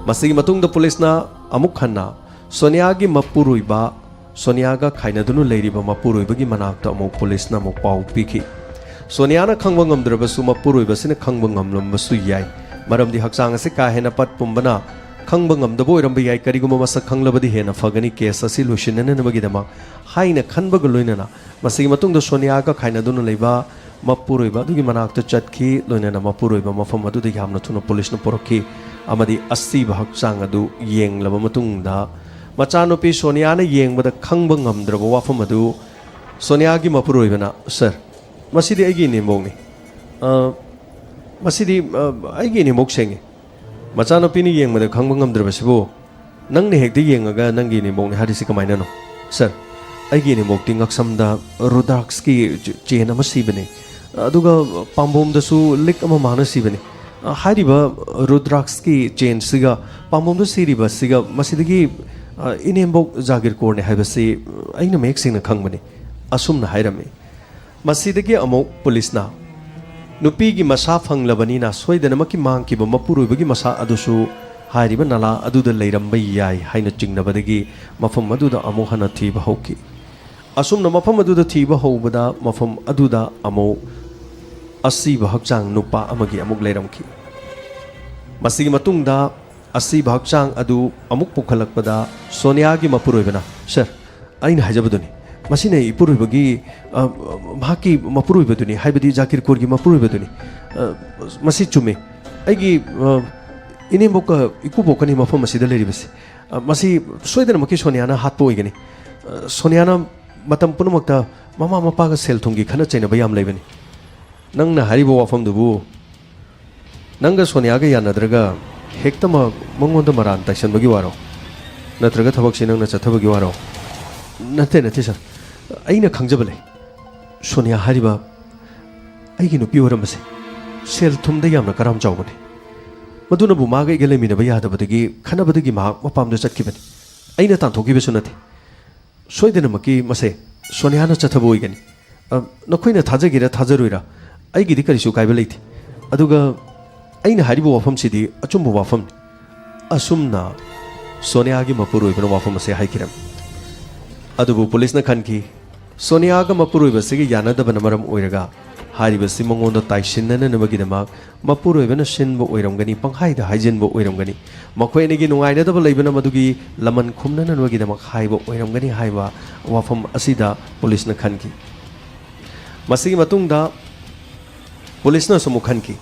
ꯃꯁꯤꯒꯤ ꯃꯇꯨꯡꯗ ꯄꯨꯂꯤꯁꯅ ꯑꯃꯨꯛ ꯍꯟꯅ ꯁꯣꯅꯤꯌꯥꯒꯤ ꯃꯄꯨꯔꯣꯏꯕ, ꯁꯣꯅꯤꯌꯥꯒ ꯈꯥꯏꯅꯗꯨꯅ ꯂꯩꯔꯤꯕ ꯃꯄꯨꯔꯣꯏꯕꯒꯤ ꯃꯅꯥꯛꯇ ꯑꯃꯨꯛ ꯄꯨꯂꯤꯁꯅ ꯑꯃꯨꯛ ꯄꯥꯎ ꯄꯤꯈꯤ꯫ ꯁꯣꯅꯤꯌꯥꯅ ꯈꯪꯕ ꯉꯝꯗ꯭ꯔꯕꯁꯨ ꯃꯄꯨꯔꯣꯏꯕꯁꯤꯅ ꯈꯪꯕ ꯉꯝꯂꯝꯕꯁꯨ ꯌꯥꯏ, ꯃꯔꯝꯗꯤ ꯍꯛꯆꯥꯡ ꯑꯁꯤ ꯀꯥ ꯍꯦꯟꯅ ꯄꯠ ꯄꯨꯝꯕꯅ ꯈꯪꯕ ꯉꯝꯗꯕ ꯑꯣꯏꯔꯝꯕ ꯌꯥꯏ꯫ ꯀꯔꯤꯒꯨꯝꯕ ꯃꯁꯛ ꯈꯪꯂꯕꯗꯤ ꯍꯦꯟꯅ ꯐꯒꯅꯤ꯫ ꯀꯦꯁ ꯑꯁꯤ ꯂꯣꯏꯁꯤꯟꯅꯅꯕꯒꯤꯗꯃꯛ ꯍꯥꯏꯅ ꯈꯟꯕꯒ ꯂꯣꯏꯅꯅ ꯃꯁꯤꯒꯤ ꯃꯇꯨꯡꯗ ꯁꯣꯅꯤꯌꯥꯒ ꯈꯥꯏꯅꯗꯨꯅ ꯂꯩꯕ ꯃꯄꯨꯔꯣꯏꯕ ꯑꯗꯨꯒꯤ ꯃꯅꯥꯛꯇ ꯆꯠꯈꯤ꯫ ꯂꯣꯏꯅꯅ ꯃꯄꯨꯔꯣꯏꯕ ꯃꯐꯝ ꯑꯗꯨꯗ ꯌꯥꯝꯅ ꯊꯨꯅ ꯄꯨꯂꯤꯁꯅ ꯄꯨꯔꯛꯈꯤ ꯑꯃꯗꯤ ꯑꯁꯤꯕ ꯍꯛꯆꯥꯡ ꯑꯗꯨ ꯌꯦꯡꯂꯕ ꯃꯇꯨꯡꯗ ꯃꯆꯥꯅꯨꯄꯤ ꯁꯣꯅꯤꯌꯥꯅ ꯌꯦꯡꯕꯗ ꯈꯪꯕ ꯉꯝꯗ꯭ꯔꯕ ꯋꯥꯐꯝ ꯑꯗꯨ ꯁꯣꯅꯤꯌꯥꯒꯤ ꯃꯄꯨꯔꯣꯏꯕꯅ, "ꯁꯔ, ꯃꯁꯤꯗꯤ ꯑꯩꯒꯤ ꯏꯅꯦꯝꯕꯣꯛꯅꯤ꯫ ꯑ, ꯃꯁꯤꯗꯤ, ꯑ, ꯑꯩꯒꯤ ꯏꯅꯦꯝꯕꯣꯛ ꯁꯦꯡꯉꯤ꯫ ꯃꯆꯥꯅꯨꯄꯤꯅ ꯌꯦꯡꯕꯗ ꯈꯪꯕ ꯉꯝꯗ꯭ꯔꯕꯁꯤꯕꯨ ꯅꯪꯅ ꯍꯦꯛꯇ ꯌꯦꯡꯉꯒ ꯅꯪꯒꯤ ꯏꯅꯦꯝꯕꯣꯛꯅꯤ ꯍꯥꯏꯔꯤꯁꯤ ꯀꯃꯥꯏꯅꯅꯣ?" "ꯁꯔ, ꯑꯩꯒꯤ ꯏꯅꯦꯝꯕꯣꯛꯇꯤ ꯉꯛꯁꯝꯗ ꯔꯨꯗ꯭ꯔꯥꯛꯁꯀꯤ ꯆꯦꯟ ꯑꯃ ꯁꯤꯕꯅꯤ, ꯑꯗꯨꯒ ꯄꯥꯝꯕꯣꯝꯗꯁꯨ ꯂꯤꯛ ꯑꯃ ꯃꯥꯅ ꯁꯤꯕꯅꯤ꯫ ꯍꯥꯏꯔꯤꯕ ꯔꯨꯗ꯭ꯔꯥꯛꯁꯀꯤ ꯆꯦꯟꯁꯤꯒ ꯄꯥꯝꯕꯣꯝꯗ ꯁꯤꯔꯤꯕꯁꯤꯒ ꯃꯁꯤꯗꯒꯤ, ꯑ, ꯏꯅꯦꯝꯕꯣꯛ ꯖꯥꯒꯤꯔꯀꯣꯔꯅꯤ ꯍꯥꯏꯕꯁꯤ ꯑꯩꯅ ꯃꯌꯦꯛ ꯁꯦꯡꯅ ꯈꯪꯕꯅꯤ," ꯑꯁꯨꯝꯅ ꯍꯥꯏꯔꯝꯃꯤ꯫ ꯃꯁꯤꯗꯒꯤ ꯑꯃꯨꯛ ꯄꯨꯂꯤꯁꯅ ꯅꯨꯄꯤꯒꯤ ꯃꯁꯥ ꯐꯪꯂꯕꯅꯤꯅ ꯁꯣꯏꯗꯅꯃꯛꯀꯤ ꯃꯥꯡꯈꯤꯕ ꯃꯄꯨꯔꯣꯏꯕꯒꯤ ꯃꯁꯥ ꯑꯗꯨꯁꯨ ꯍꯥꯏꯔꯤꯕ ꯅꯂꯥ ꯑꯗꯨꯗ ꯂꯩꯔꯝꯕ ꯌꯥꯏ ꯍꯥꯏꯅ ꯆꯤꯡꯅꯕꯗꯒꯤ ꯃꯐꯝ ꯑꯗꯨꯗ ꯑꯃꯨꯛ ꯍꯟꯅ ꯊꯤꯕ ꯍꯧꯈꯤ꯫ ꯑꯁꯨꯝꯅ ꯃꯐꯝ ꯑꯗꯨꯗ ꯊꯤꯕ ꯍꯧꯕꯗ ꯃꯐꯝ ꯑꯗꯨꯗ ꯑꯃꯨꯛ ꯑꯁꯤꯕ ꯍꯛꯆꯥꯡ ꯅꯨꯄꯥ ꯑꯃꯒꯤ ꯑꯃꯨꯛ ꯂꯩꯔꯝꯈꯤ꯫ ꯃꯁꯤꯒꯤ ꯃꯇꯨꯡꯗ ꯑꯁꯤꯕ ꯍꯛꯆꯥꯡ ꯑꯗꯨ ꯑꯃꯨꯛ ꯄꯨꯈꯠꯂꯛꯄꯗ ꯁꯣꯅꯤꯌꯥꯒꯤ ꯃꯄꯨꯔꯣꯏꯕꯅ, "ꯁꯔ, ꯑꯩꯅ ꯍꯥꯏꯖꯕꯗꯨꯅꯤ, ꯃꯁꯤꯅ ꯏꯄꯨꯔꯣꯏꯕꯒꯤ, ꯑ, ꯃꯍꯥꯛꯀꯤ ꯃꯄꯨꯔꯣꯏꯕꯗꯨꯅꯤ, ꯍꯥꯏꯕꯗꯤ ꯖꯥꯀꯤꯔ ꯀꯣꯔꯒꯤ ꯃꯄꯨꯔꯣꯏꯕꯗꯨꯅꯤ꯫ ꯑ, ꯃꯁꯤ ꯆꯨꯝꯃꯤ꯫ ꯑꯩꯒꯤ, ꯑ, ꯏꯅꯦꯝꯕꯣꯛꯀ ꯏꯀꯨꯕꯣꯛꯀꯅꯤ ꯃꯐꯝ ꯑꯁꯤꯗ ꯂꯩꯔꯤꯕꯁꯤ꯫ ꯑ, ꯃꯁꯤ ꯁꯣꯏꯗꯅꯃꯛꯀꯤ ꯁꯣꯅꯤꯌꯥꯅ ꯍꯥꯠꯄ ꯑꯣꯏꯒꯅꯤ꯫ ꯑ, ꯁꯣꯅꯤꯌꯥꯅ ꯃꯇꯝ ꯄꯨꯝꯅꯃꯛꯇ ꯃꯃꯥ ꯃꯄꯥꯒ ꯁꯦꯜ ꯊꯨꯝꯒꯤ ꯈꯠꯅ ꯆꯩꯅꯕ ꯌꯥꯝ ꯂꯩꯕꯅꯤ꯫ ꯅꯪꯅ ꯍꯥꯏꯔꯤꯕ ꯋꯥꯐꯝꯗꯨꯕꯨ ꯅꯪꯒ ꯁꯣꯅꯤꯌꯥꯒ ꯌꯥꯅꯗ꯭ꯔꯒ ꯍꯦꯛꯇ ꯃ-, ꯃꯉꯣꯟꯗ ꯃꯔꯥꯟ ꯇꯥꯏꯁꯟꯕꯒꯤ ꯋꯥꯔꯣ? ꯅꯠꯇ꯭ꯔꯒ ꯊꯕꯛꯁꯤ ꯅꯪꯅ ꯆꯠꯊꯕꯒꯤ ꯋꯥꯔꯣ?" "ꯅꯠꯇꯦ, ꯅꯠꯇꯦ, ꯁꯥꯔ꯫ ꯑꯩꯅ ꯈꯪꯖꯕ ꯂꯩ꯫ ꯁꯣꯅꯤꯌꯥ ꯍꯥꯏꯔꯤꯕ ꯑꯩꯒꯤ ꯅꯨꯄꯤ ꯑꯣꯏꯔꯝꯕꯁꯦ ꯁꯦꯜ ꯊꯨꯝꯗ ꯌꯥꯝꯅ ꯀꯔꯥꯝ ꯆꯥꯎꯕꯅꯤ꯫ ꯃꯗꯨꯅꯕꯨ ꯃꯥꯒ ꯑꯩꯒ ꯂꯩꯃꯤꯟꯅꯕ ꯌꯥꯗꯕꯗꯒꯤ, ꯈꯠꯅꯕꯗꯒꯤ ꯃꯍꯥꯛ ꯃꯄꯥꯝꯗ ꯆꯠꯈꯤꯕꯅꯤ꯫ ꯑꯩꯅ ꯇꯥꯟꯊꯣꯛꯈꯤꯕꯁꯨ ꯅꯠꯇꯦ꯫ ꯁꯣꯏꯗꯅꯃꯛꯀꯤ ꯃꯁꯦ ꯁꯣꯅꯤꯌꯥꯅ ꯆꯠꯊꯕ ꯑꯣꯏꯒꯅꯤ꯫ ꯑ, ꯅꯈꯣꯏꯅ ꯊꯥꯖꯒꯦꯔꯥ ꯊꯥꯖꯔꯣꯏꯔꯥ, ꯑꯩꯒꯤꯗꯤ ꯀꯔꯤꯁꯨ ꯀꯥꯏꯕ ꯂꯩꯇꯦ꯫ ꯑꯗꯨꯒ ꯑꯩꯅ ꯍꯥꯏꯔꯤꯕ ꯋꯥꯐꯝꯁꯤꯗꯤ ꯑꯆꯨꯝꯕ ꯋꯥꯐꯝꯅꯤ꯫" ꯑꯁꯨꯝꯅ ꯁꯣꯅꯤꯌꯥꯒꯤ ꯃꯄꯨꯔꯣꯏꯕꯅ ꯋꯥꯐꯝ ꯑꯁꯤ ꯍꯥꯏꯈꯤꯔꯝꯃꯤ꯫ ꯑꯗꯨꯕꯨ ꯄꯨꯂꯤꯁꯅ ꯈꯟꯈꯤ, ꯁꯣꯅꯤꯌꯥꯒ ꯃꯄꯨꯔꯣꯏꯕꯁꯤꯒ ꯌꯥꯅꯗꯕꯅ ꯃꯔꯝ ꯑꯣꯏꯔꯒ ꯍꯥꯏꯔꯤꯕꯁꯤ ꯃꯉꯣꯟꯗ ꯇꯥꯏꯁꯤꯟꯅꯅꯕꯒꯤꯗꯃꯛ ꯃꯄꯨꯔꯣꯏꯕꯅ ꯁꯤꯟꯕ ꯑꯣꯏꯔꯝꯒꯅꯤ, ꯄꯪꯍꯥꯏꯗ ꯍꯥꯏꯖꯤꯟꯕ ꯑꯣꯏꯔꯝꯒꯅꯤ꯫ ꯃꯈꯣꯏ ꯑꯅꯤꯒꯤ ꯅꯨꯡꯉꯥꯏꯅꯗꯕ ꯂꯩꯕꯅ ꯃꯗꯨꯒꯤ ꯂꯃꯟ ꯈꯨꯝꯅꯅꯕꯒꯤꯗꯃꯛ ꯍꯥꯏꯕ ꯑꯣꯏꯔꯝꯒꯅꯤ ꯍꯥꯏꯕ ꯋꯥꯐꯝ ꯑꯁꯤꯗ ꯄꯨꯂꯤꯁꯅ ꯈꯟꯈꯤ꯫ ꯃꯁꯤꯒꯤ ꯃꯇꯨꯡꯗ ꯄꯨꯂꯤꯁꯅꯁꯨ ꯑꯃꯨꯛ ꯈꯟꯈꯤ,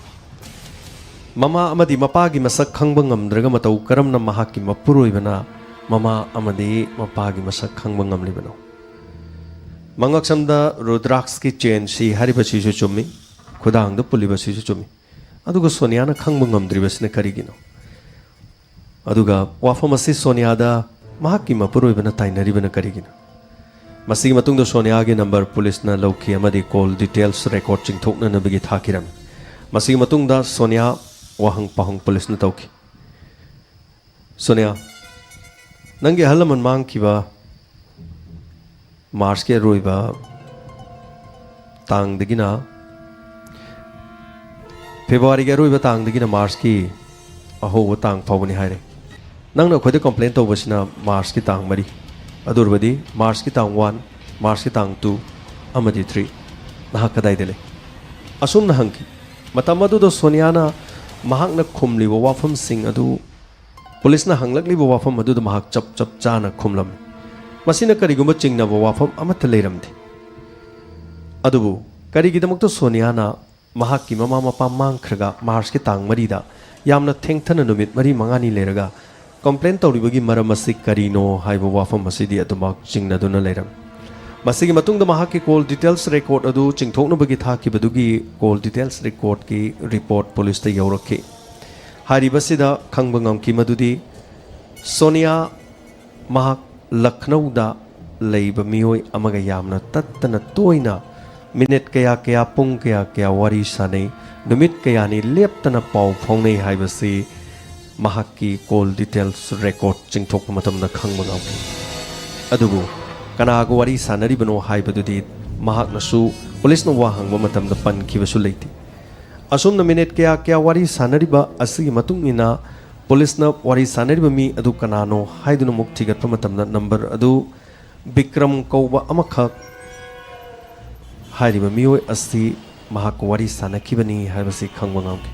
ꯃꯃꯥ ꯑꯃꯗꯤ ꯃꯄꯥꯒꯤ ꯃꯁꯛ ꯈꯪꯕ ꯉꯝꯗ꯭ꯔꯒ ꯃꯇꯧ ꯀꯔꯝꯅ ꯃꯍꯥꯛꯀꯤ ꯃꯄꯨꯔꯣꯏꯕꯅ ꯃꯃꯥ ꯑꯃꯗꯤ ꯃꯄꯥꯒꯤ ꯃꯁꯛ ꯈꯪꯕ ꯉꯝꯂꯤꯕꯅꯣ? ꯃꯉꯛꯁꯝꯗ ꯔꯨꯗ꯭ꯔꯥꯛꯁꯀꯤ ꯆꯦꯟ ꯁꯤ ꯍꯥꯏꯔꯤꯕꯁꯤꯁꯨ ꯆꯨꯝꯃꯤ, ꯈꯨꯗꯥꯡꯗ ꯄꯨꯜꯂꯤꯕꯁꯤꯁꯨ ꯆꯨꯝꯃꯤ꯫ ꯑꯗꯨꯒ ꯁꯣꯅꯤꯌꯥꯅ ꯈꯪꯕ ꯉꯝꯗ꯭ꯔꯤꯕꯁꯤꯅ ꯀꯔꯤꯒꯤꯅꯣ? ꯑꯗꯨꯒ ꯋꯥꯐꯝ ꯑꯁꯤ ꯁꯣꯅꯤꯌꯥꯗ ꯃꯍꯥꯛꯀꯤ ꯃꯄꯨꯔꯣꯏꯕꯅ ꯇꯥꯏꯅꯔꯤꯕꯅ ꯀꯔꯤꯒꯤꯅꯣ? ꯃꯁꯤꯒꯤ ꯃꯇꯨꯡꯗ ꯁꯣꯅꯤꯌꯥꯒꯤ ꯅꯝꯕꯔ ꯄꯨꯂꯤꯁꯅ ꯂꯧꯈꯤ ꯑꯃꯗꯤ ꯀꯣꯜ ꯗꯤꯇꯦꯜꯁ ꯔꯦꯀꯣꯔꯗ ꯆꯤꯡꯊꯣꯛꯅꯅꯕꯒꯤ ꯊꯥꯈꯤꯔꯝꯃꯤ꯫ ꯃꯁꯤꯒꯤ ꯃꯇꯨꯡꯗ ꯁꯣꯅꯤꯌꯥ ꯋꯥꯍꯪ ꯄꯥꯎꯍꯪ ꯄꯨꯂꯤꯁꯅ ꯇꯧꯈꯤ꯫ "ꯁꯣꯅꯤꯌꯥ, ꯅꯪꯒꯤ ꯑꯍꯜ ꯂꯃꯟ ꯃꯥꯡꯈꯤꯕ ꯃꯥꯔꯆꯀꯤ ꯑꯔꯣꯏꯕ ꯇꯥꯡꯗꯒꯤꯅ, ꯐꯦꯕ꯭ꯔꯨꯋꯥꯔꯤꯒꯤ ꯑꯔꯣꯏꯕ ꯇꯥꯡꯗꯒꯤꯅ ꯃꯥꯔꯆꯀꯤ ꯑꯍꯧꯕ ꯇꯥꯡ ꯐꯥꯎꯕꯅꯤ ꯍꯥꯏꯔꯦ꯫ ꯅꯪꯅ ꯑꯩꯈꯣꯏꯗ ꯀꯝꯄ꯭ꯂꯦꯟ ꯇꯧꯕꯁꯤꯅ ꯃꯥꯔꯆꯀꯤ ꯇꯥꯡ ꯃꯔꯤ, ꯑꯗꯨ ꯑꯣꯏꯔꯕꯗꯤ ꯃꯥꯔꯆꯀꯤ ꯇꯥꯡ ꯋꯥꯟ, ꯃꯥꯔꯆꯀꯤ ꯇꯥꯡ ꯇꯨ ꯑꯃꯗꯤ ꯊ꯭ꯔꯤ ꯅꯍꯥꯛ ꯀꯗꯥꯏꯗ ꯂꯩ?" ꯑꯁꯨꯝꯅ ꯍꯪꯈꯤ꯫ ꯃꯇꯝ ꯑꯗꯨꯗ ꯁꯣꯅꯤꯌꯥꯅ ꯃꯍꯥꯛꯅ ꯈꯨꯝꯂꯤꯕ ꯋꯥꯐꯝꯁꯤꯡ ꯑꯗꯨ, ꯄꯨꯂꯤꯁꯅ ꯍꯪꯂꯛꯂꯤꯕ ꯋꯥꯐꯝ ꯑꯗꯨꯗ ꯃꯍꯥꯛ ꯆꯞ ꯆꯞ ꯆꯥꯅ ꯈꯨꯝꯂꯝꯃꯤ꯫ ꯃꯁꯤꯅ ꯀꯔꯤꯒꯨꯝꯕ ꯆꯤꯡꯅꯕ ꯋꯥꯐꯝ ꯑꯃꯠꯇ ꯂꯩꯔꯝꯗꯦ꯫ ꯑꯗꯨꯕꯨ ꯀꯔꯤꯒꯤꯗꯃꯛꯇ ꯁꯣꯅꯤꯌꯥꯅ ꯃꯍꯥꯛꯀꯤ ꯃꯃꯥ ꯃꯄꯥ ꯃꯥꯡꯈ꯭ꯔꯒ ꯃꯥꯔꯆꯀꯤ ꯇꯥꯡ ꯃꯔꯤꯗ, ꯌꯥꯝꯅ ꯊꯦꯡꯊꯅ ꯅꯨꯃꯤꯠ ꯃꯔꯤ ꯃꯉꯥꯅꯤ ꯂꯩꯔꯒ, ꯀꯝꯄ꯭ꯂꯦꯟ ꯇꯧꯔꯤꯕꯒꯤ ꯃꯔꯝ ꯑꯁꯤ ꯀꯔꯤꯅꯣ ꯍꯥꯏꯕ ꯋꯥꯐꯝ ꯑꯁꯤꯗꯤ ꯑꯗꯨꯃꯛ ꯆꯤꯡꯅꯗꯨꯅ ꯂꯩꯔꯝꯃꯤ꯫ ꯃꯁꯤꯒꯤ ꯃꯇꯨꯡꯗ ꯃꯍꯥꯛꯀꯤ ꯀꯣꯜ ꯗꯤꯇꯦꯜꯁ ꯔꯦꯀꯣꯔꯗ ꯑꯗꯨ ꯆꯤꯡꯊꯣꯛꯅꯕꯒꯤ ꯊꯥꯈꯤꯕꯗꯨꯒꯤ ꯀꯣꯜ ꯗꯤꯇꯦꯜꯁ ꯔꯦꯀꯣꯔꯗꯀꯤ ꯔꯤꯄꯣꯔꯠ ꯄꯨꯂꯤꯁꯇ ꯌꯧꯔꯛꯈꯤ꯫ ꯍꯥꯏꯔꯤꯕꯁꯤꯗ ꯈꯪꯕ ꯉꯝꯈꯤ ꯃꯗꯨꯗꯤ ꯁꯣꯅꯤꯌꯥ ꯃꯍꯥꯛ ꯂꯈꯅꯧꯗ ꯂꯩꯕ ꯃꯤꯑꯣꯏ ꯑꯃꯒ ꯌꯥꯝꯅ ꯇꯠꯇꯅ ꯇꯣꯏꯅ ꯃꯤꯅꯤꯠ ꯀꯌꯥ ꯀꯌꯥ, ꯄꯨꯡ ꯀꯌꯥ ꯀꯌꯥ ꯋꯥꯔꯤ ꯁꯥꯅꯩ, ꯅꯨꯃꯤꯠ ꯀꯌꯥꯅꯤ ꯂꯦꯞꯇꯅ ꯄꯥꯎ ꯐꯥꯎꯅꯩ ꯍꯥꯏꯕꯁꯤ ꯃꯍꯥꯛꯀꯤ ꯀꯣꯜ ꯗꯤꯇꯦꯜꯁ ꯔꯦꯀꯣꯔꯗ ꯆꯤꯡꯊꯣꯛꯄ ꯃꯇꯝꯗ ꯈꯪꯕ ꯉꯝꯈꯤ꯫ ꯑꯗꯨꯕꯨ ꯀꯅꯥꯒ ꯋꯥꯔꯤ ꯁꯥꯟꯅꯔꯤꯕꯅꯣ ꯍꯥꯏꯕꯗꯨꯗꯤ ꯃꯍꯥꯛꯅꯁꯨ ꯄꯨꯂꯤꯁꯅ ꯋꯥ ꯍꯪꯕ ꯃꯇꯝꯗ ꯄꯟꯈꯤꯕꯁꯨ ꯂꯩꯇꯦ꯫ ꯑꯁꯨꯝꯅ ꯃꯤꯅꯤꯠ ꯀꯌꯥ ꯀꯌꯥ ꯋꯥꯔꯤ ꯁꯥꯟꯅꯔꯤꯕ ꯑꯁꯤꯒꯤ ꯃꯇꯨꯡ ꯏꯟꯅ ꯄꯨꯂꯤꯁꯅ ꯋꯥꯔꯤ ꯁꯥꯟꯅꯔꯤꯕ ꯃꯤ ꯑꯗꯨ ꯀꯅꯥꯅꯣ ꯍꯥꯏꯗꯨꯅ ꯑꯃꯨꯛ ꯊꯤꯒꯠꯄ ꯃꯇꯝꯗ ꯅꯝꯕꯔ ꯑꯗꯨ ꯕꯤꯀ꯭ꯔꯝ ꯀꯧꯕ ꯑꯃꯈꯛ ꯍꯥꯏꯔꯤꯕ ꯃꯤꯑꯣꯏ ꯑꯁꯤ ꯃꯍꯥꯛꯀ ꯋꯥꯔꯤ ꯁꯥꯟꯅꯈꯤꯕꯅꯤ ꯍꯥꯏꯕꯁꯤ ꯈꯪꯕ ꯉꯝꯈꯤ꯫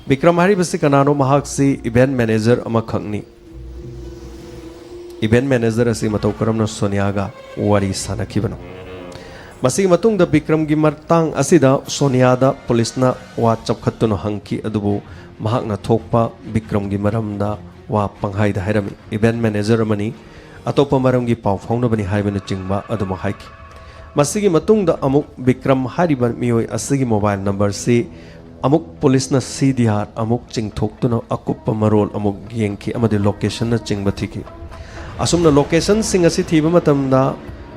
ꯕꯤꯀ꯭ꯔꯝ ꯍꯥꯏꯔꯤꯕꯁꯤ ꯀꯅꯥꯅꯣ? ꯃꯍꯥꯛꯁꯤ ꯏꯚꯦꯟꯠ ꯃꯦꯅꯦꯖꯔ ꯑꯃꯈꯛꯅꯤ꯫ ꯏꯚꯦꯟꯠ ꯃꯦꯅꯦꯖꯔ ꯑꯁꯤ ꯃꯇꯧ ꯀꯔꯝꯅ ꯁꯣꯅꯤꯌꯥꯒ ꯋꯥꯔꯤ ꯁꯥꯟꯅꯈꯤꯕꯅꯣ? ꯃꯁꯤꯒꯤ ꯃꯇꯨꯡꯗ ꯕꯤꯀ꯭ꯔꯝꯒꯤ ꯃꯇꯥꯡ ꯑꯁꯤꯗ ꯁꯣꯅꯤꯌꯥꯗ ꯄꯨꯂꯤꯁꯅ ꯋꯥ ꯆꯞꯈꯠꯇꯨꯅ ꯍꯪꯈꯤ, ꯑꯗꯨꯕꯨ ꯃꯍꯥꯛꯅ ꯊꯣꯛꯄ ꯕꯤꯀ꯭ꯔꯝꯒꯤ ꯃꯔꯝꯗ ꯋꯥ ꯄꯪꯍꯥꯏꯗ ꯍꯥꯏꯔꯝꯃꯤ꯫ ꯏꯚꯦꯟꯠ ꯃꯦꯅꯦꯖꯔ ꯑꯃꯅꯤ, ꯑꯇꯣꯞꯄ ꯃꯔꯝꯒꯤ ꯄꯥꯎ ꯐꯥꯎꯅꯕꯅꯤ ꯍꯥꯏꯕꯅꯆꯤꯡꯕ ꯑꯗꯨꯃꯛ ꯍꯥꯏꯈꯤ꯫ ꯃꯁꯤꯒꯤ ꯃꯇꯨꯡꯗ ꯑꯃꯨꯛ ꯕꯤꯀ꯭ꯔꯝ ꯍꯥꯏꯔꯤꯕ ꯃꯤꯑꯣꯏ ꯑꯁꯤꯒꯤ ꯃꯣꯕꯥꯏꯜ ꯅꯝꯕꯔꯁꯤ ꯑꯃꯨꯛ ꯄꯨꯂꯤꯁꯅ ꯁꯤ ꯗꯤ ꯑꯥꯔ ꯑꯃꯨꯛ ꯆꯤꯡꯊꯣꯛꯇꯨꯅ ꯑꯀꯨꯞꯄ ꯃꯔꯣꯜ ꯑꯃꯨꯛ ꯌꯦꯡꯈꯤ ꯑꯃꯗꯤ ꯂꯣꯀꯦꯁꯟꯅꯆꯤꯡꯕ ꯊꯤꯈꯤ꯫ ꯑꯁꯨꯝꯅ ꯂꯣꯀꯦꯁꯟꯁꯤꯡ ꯑꯁꯤ ꯊꯤꯕ ꯃꯇꯝꯗ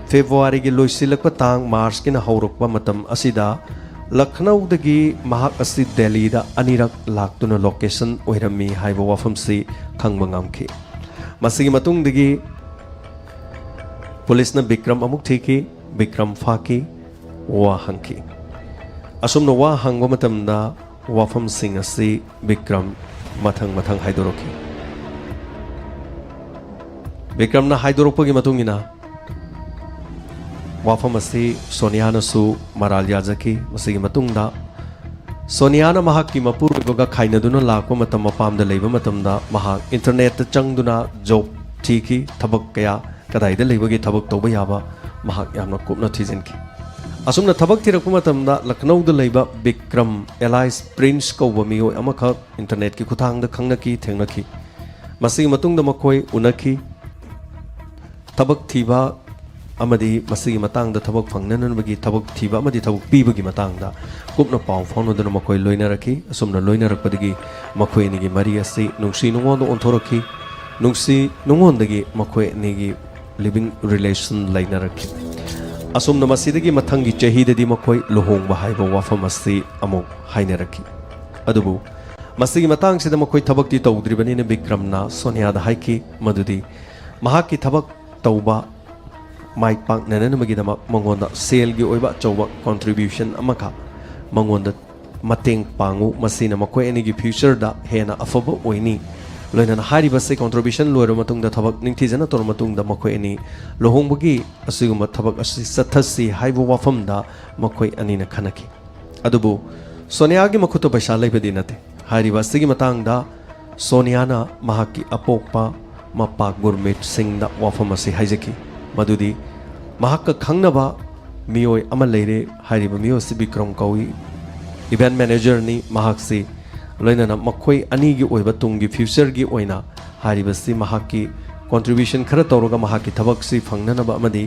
ꯐꯦꯕ꯭ꯔꯨꯋꯥꯔꯤꯒꯤ ꯂꯣꯏꯁꯤꯜꯂꯛꯄ ꯇꯥꯡ ꯃꯥꯔꯆꯀꯤꯅ ꯍꯧꯔꯛꯄ ꯃꯇꯝ ꯑꯁꯤꯗ ꯂꯈꯅꯧꯗꯒꯤ ꯃꯍꯥꯛ ꯑꯁꯤ ꯗꯦꯜꯂꯤꯗ ꯑꯅꯤꯔꯛ ꯂꯥꯛꯇꯨꯅ ꯂꯣꯀꯦꯁꯟ ꯑꯣꯏꯔꯝꯃꯤ ꯍꯥꯏꯕ ꯋꯥꯐꯝꯁꯤ ꯈꯪꯕ ꯉꯝꯈꯤ꯫ ꯃꯁꯤꯒꯤ ꯃꯇꯨꯡꯗꯒꯤ ꯄꯨꯂꯤꯁꯅ ꯕꯤꯀ꯭ꯔꯝ ꯑꯃꯨꯛ ꯊꯤꯈꯤ, ꯕꯤꯀ꯭ꯔꯝ ꯐꯥꯈꯤ, ꯋꯥ ꯍꯪꯈꯤ꯫ ꯑꯁꯨꯝꯅ ꯋꯥ ꯍꯪꯕ ꯃꯇꯝꯗ ꯋꯥꯐꯝꯁꯤꯡ ꯑꯁꯤ ꯕꯤꯀ꯭ꯔꯝ ꯃꯊꯪ ꯃꯊꯪ ꯍꯥꯏꯗꯣꯔꯛꯈꯤ꯫ ꯕꯤꯀ꯭ꯔꯝꯅ ꯍꯥꯏꯗꯣꯔꯛꯄꯒꯤ ꯃꯇꯨꯡ ꯏꯟꯅ ꯋꯥꯐꯝ ꯑꯁꯤ ꯁꯣꯅꯤꯌꯥꯅꯁꯨ ꯃꯔꯥꯜ ꯌꯥꯖꯈꯤ꯫ ꯃꯁꯤꯒꯤ ꯃꯇꯨꯡꯗ ꯁꯣꯅꯤꯌꯥꯅ ꯃꯍꯥꯛꯀꯤ ꯃꯄꯨꯔꯣꯏꯕꯒ ꯈꯥꯏꯅꯗꯨꯅ ꯂꯥꯛꯄ ꯃꯇꯝ, ꯃꯄꯥꯝꯗ ꯂꯩꯕ ꯃꯇꯝꯗ ꯃꯍꯥꯛ ꯏꯟꯇꯔꯅꯦꯠꯇ ꯆꯪꯗꯨꯅ ꯖꯣꯕ ꯊꯤꯈꯤ꯫ ꯊꯕꯛ ꯀꯌꯥ, ꯀꯗꯥꯏꯗ ꯂꯩꯕꯒꯦ ꯊꯕꯛ ꯇꯧꯕ ꯌꯥꯕ, ꯃꯍꯥꯛ ꯌꯥꯝꯅ ꯀꯨꯞꯅ ꯊꯤꯖꯤꯟꯈꯤ꯫ ꯑꯁꯨꯝꯅ ꯊꯕꯛ ꯊꯤꯔꯛꯄ ꯃꯇꯝꯗ ꯂꯈꯅꯧꯗ ꯂꯩꯕ ꯕꯤꯀ꯭ꯔꯝ, alias ꯄ꯭ꯔꯤꯟꯁ ꯀꯧꯕ ꯃꯤꯑꯣꯏ ꯑꯃꯈꯛ ꯏꯟꯇꯔꯅꯦꯠꯀꯤ ꯈꯨꯠꯊꯥꯡꯗ ꯈꯪꯅꯈꯤ, ꯊꯦꯡꯅꯈꯤ꯫ ꯃꯁꯤꯒꯤ ꯃꯇꯨꯡꯗ ꯃꯈꯣꯏ ꯎꯅꯈꯤ꯫ ꯊꯕꯛ ꯊꯤꯕ ꯑꯃꯗꯤ ꯃꯁꯤꯒꯤ ꯃꯇꯥꯡꯗ, ꯊꯕꯛ ꯐꯪꯅꯅꯕꯒꯤ ꯊꯕꯛ ꯊꯤꯕ ꯑꯃꯗꯤ ꯊꯕꯛ ꯄꯤꯕꯒꯤ ꯃꯇꯥꯡꯗ ꯀꯨꯞꯅ ꯄꯥꯎ ꯐꯥꯎꯅꯗꯨꯅ ꯃꯈꯣꯏ ꯂꯣꯏꯅꯔꯛꯈꯤ꯫ ꯑꯁꯨꯝꯅ ꯂꯣꯏꯅꯔꯛꯄꯗꯒꯤ ꯃꯈꯣꯏ ꯑꯅꯤꯒꯤ ꯃꯔꯤ ꯑꯁꯤ ꯅꯨꯡꯁꯤ ꯅꯨꯡꯉꯣꯟꯗ ꯑꯣꯟꯊꯣꯔꯛꯈꯤ꯫ ꯅꯨꯡꯁꯤ ꯅꯨꯡꯉꯣꯟꯗꯒꯤ ꯃꯈꯣꯏ ꯑꯅꯤꯒꯤ living relation ꯂꯩꯅꯔꯛꯈꯤ꯫ ꯑꯁꯨꯝꯅ ꯃꯁꯤꯗꯒꯤ ꯃꯊꯪꯒꯤ ꯆꯍꯤꯗꯗꯤ ꯃꯈꯣꯏ ꯂꯨꯍꯣꯡꯕ ꯍꯥꯏꯕ ꯋꯥꯐꯝ ꯑꯁꯤ ꯑꯃꯨꯛ ꯍꯥꯏꯅꯔꯛꯈꯤ꯫ ꯑꯗꯨꯕꯨ ꯃꯁꯤꯒꯤ ꯃꯇꯥꯡꯁꯤꯗ ꯃꯈꯣꯏ ꯊꯕꯛꯇꯤ ꯇꯧꯗ꯭ꯔꯤꯕꯅꯤꯅ, ꯕꯤꯀ꯭ꯔꯝꯅ ꯁꯣꯅꯤꯌꯥꯗ ꯍꯥꯏꯈꯤ ꯃꯗꯨꯗꯤ ꯃꯍꯥꯛꯀꯤ ꯊꯕꯛ ꯇꯧꯕ ꯃꯥꯏ ꯄꯥꯛꯅꯅꯕꯒꯤꯗꯃꯛ ꯃꯉꯣꯟꯗ ꯁꯦꯜꯒꯤ ꯑꯣꯏꯕ ꯑꯆꯧꯕ contribution ꯑꯃꯈꯛ ꯃꯉꯣꯟꯗ ꯃꯇꯦꯡ ꯄꯥꯡꯉꯨ, ꯃꯁꯤꯅ ꯃꯈꯣꯏ ꯑꯅꯤꯒꯤ future ꯗ ꯍꯦꯟꯅ ꯑꯐꯕ ꯑꯣꯏꯅꯤ꯫ ꯂꯣꯏꯅꯅ ꯍꯥꯏꯔꯤꯕꯁꯤ contribution ꯂꯣꯏꯔꯕ ꯃꯇꯨꯡꯗ, ꯊꯕꯛ ꯅꯤꯡꯊꯤꯖꯅ ꯇꯧꯔꯕ ꯃꯇꯨꯡꯗ, ꯃꯈꯣꯏ ꯑꯅꯤ ꯂꯨꯍꯣꯡꯕꯒꯤ ꯑꯁꯤꯒꯨꯝꯕ ꯊꯕꯛ ꯑꯁꯤ ꯆꯠꯊꯁꯤ ꯍꯥꯏꯕ ꯋꯥꯐꯝꯗ ꯃꯈꯣꯏ ꯑꯅꯤꯅ ꯈꯟꯅꯈꯤ꯫ ꯑꯗꯨꯕꯨ ꯁꯣꯅꯤꯌꯥꯒꯤ ꯃꯈꯨꯠꯇ ꯄꯩꯁꯥ ꯂꯩꯕꯗꯤ ꯅꯠꯇꯦ꯫ ꯍꯥꯏꯔꯤꯕ ꯑꯁꯤꯒꯤ ꯃꯇꯥꯡꯗ ꯁꯣꯅꯤꯌꯥꯅ ꯃꯍꯥꯛꯀꯤ ꯑꯄꯣꯛꯄ ꯃꯄꯥ ꯒꯨꯔꯃꯤꯠ ꯁꯤꯡꯗ ꯋꯥꯐꯝ ꯑꯁꯤ ꯍꯥꯏꯖꯈꯤ, ꯃꯗꯨꯗꯤ ꯃꯍꯥꯛꯀ ꯈꯪꯅꯕ ꯃꯤꯑꯣꯏ ꯑꯃ ꯂꯩꯔꯦ꯫ ꯍꯥꯏꯔꯤꯕ ꯃꯤꯑꯣꯏ ꯑꯁꯤ ꯕꯤꯀ꯭ꯔꯝ ꯀꯧꯏ, event manager ꯅꯤ꯫ ꯃꯍꯥꯛꯁꯤ ꯂꯣꯏꯅꯅ ꯃꯈꯣꯏ ꯑꯅꯤꯒꯤ ꯑꯣꯏꯕ ꯇꯨꯡꯒꯤ future ꯒꯤ ꯑꯣꯏꯅ ꯍꯥꯏꯔꯤꯕꯁꯤ ꯃꯍꯥꯛꯀꯤ contribution ꯈꯔ ꯇꯧꯔꯒ ꯃꯍꯥꯛꯀꯤ ꯊꯕꯛꯁꯤ ꯐꯪꯅꯅꯕ ꯑꯃꯗꯤ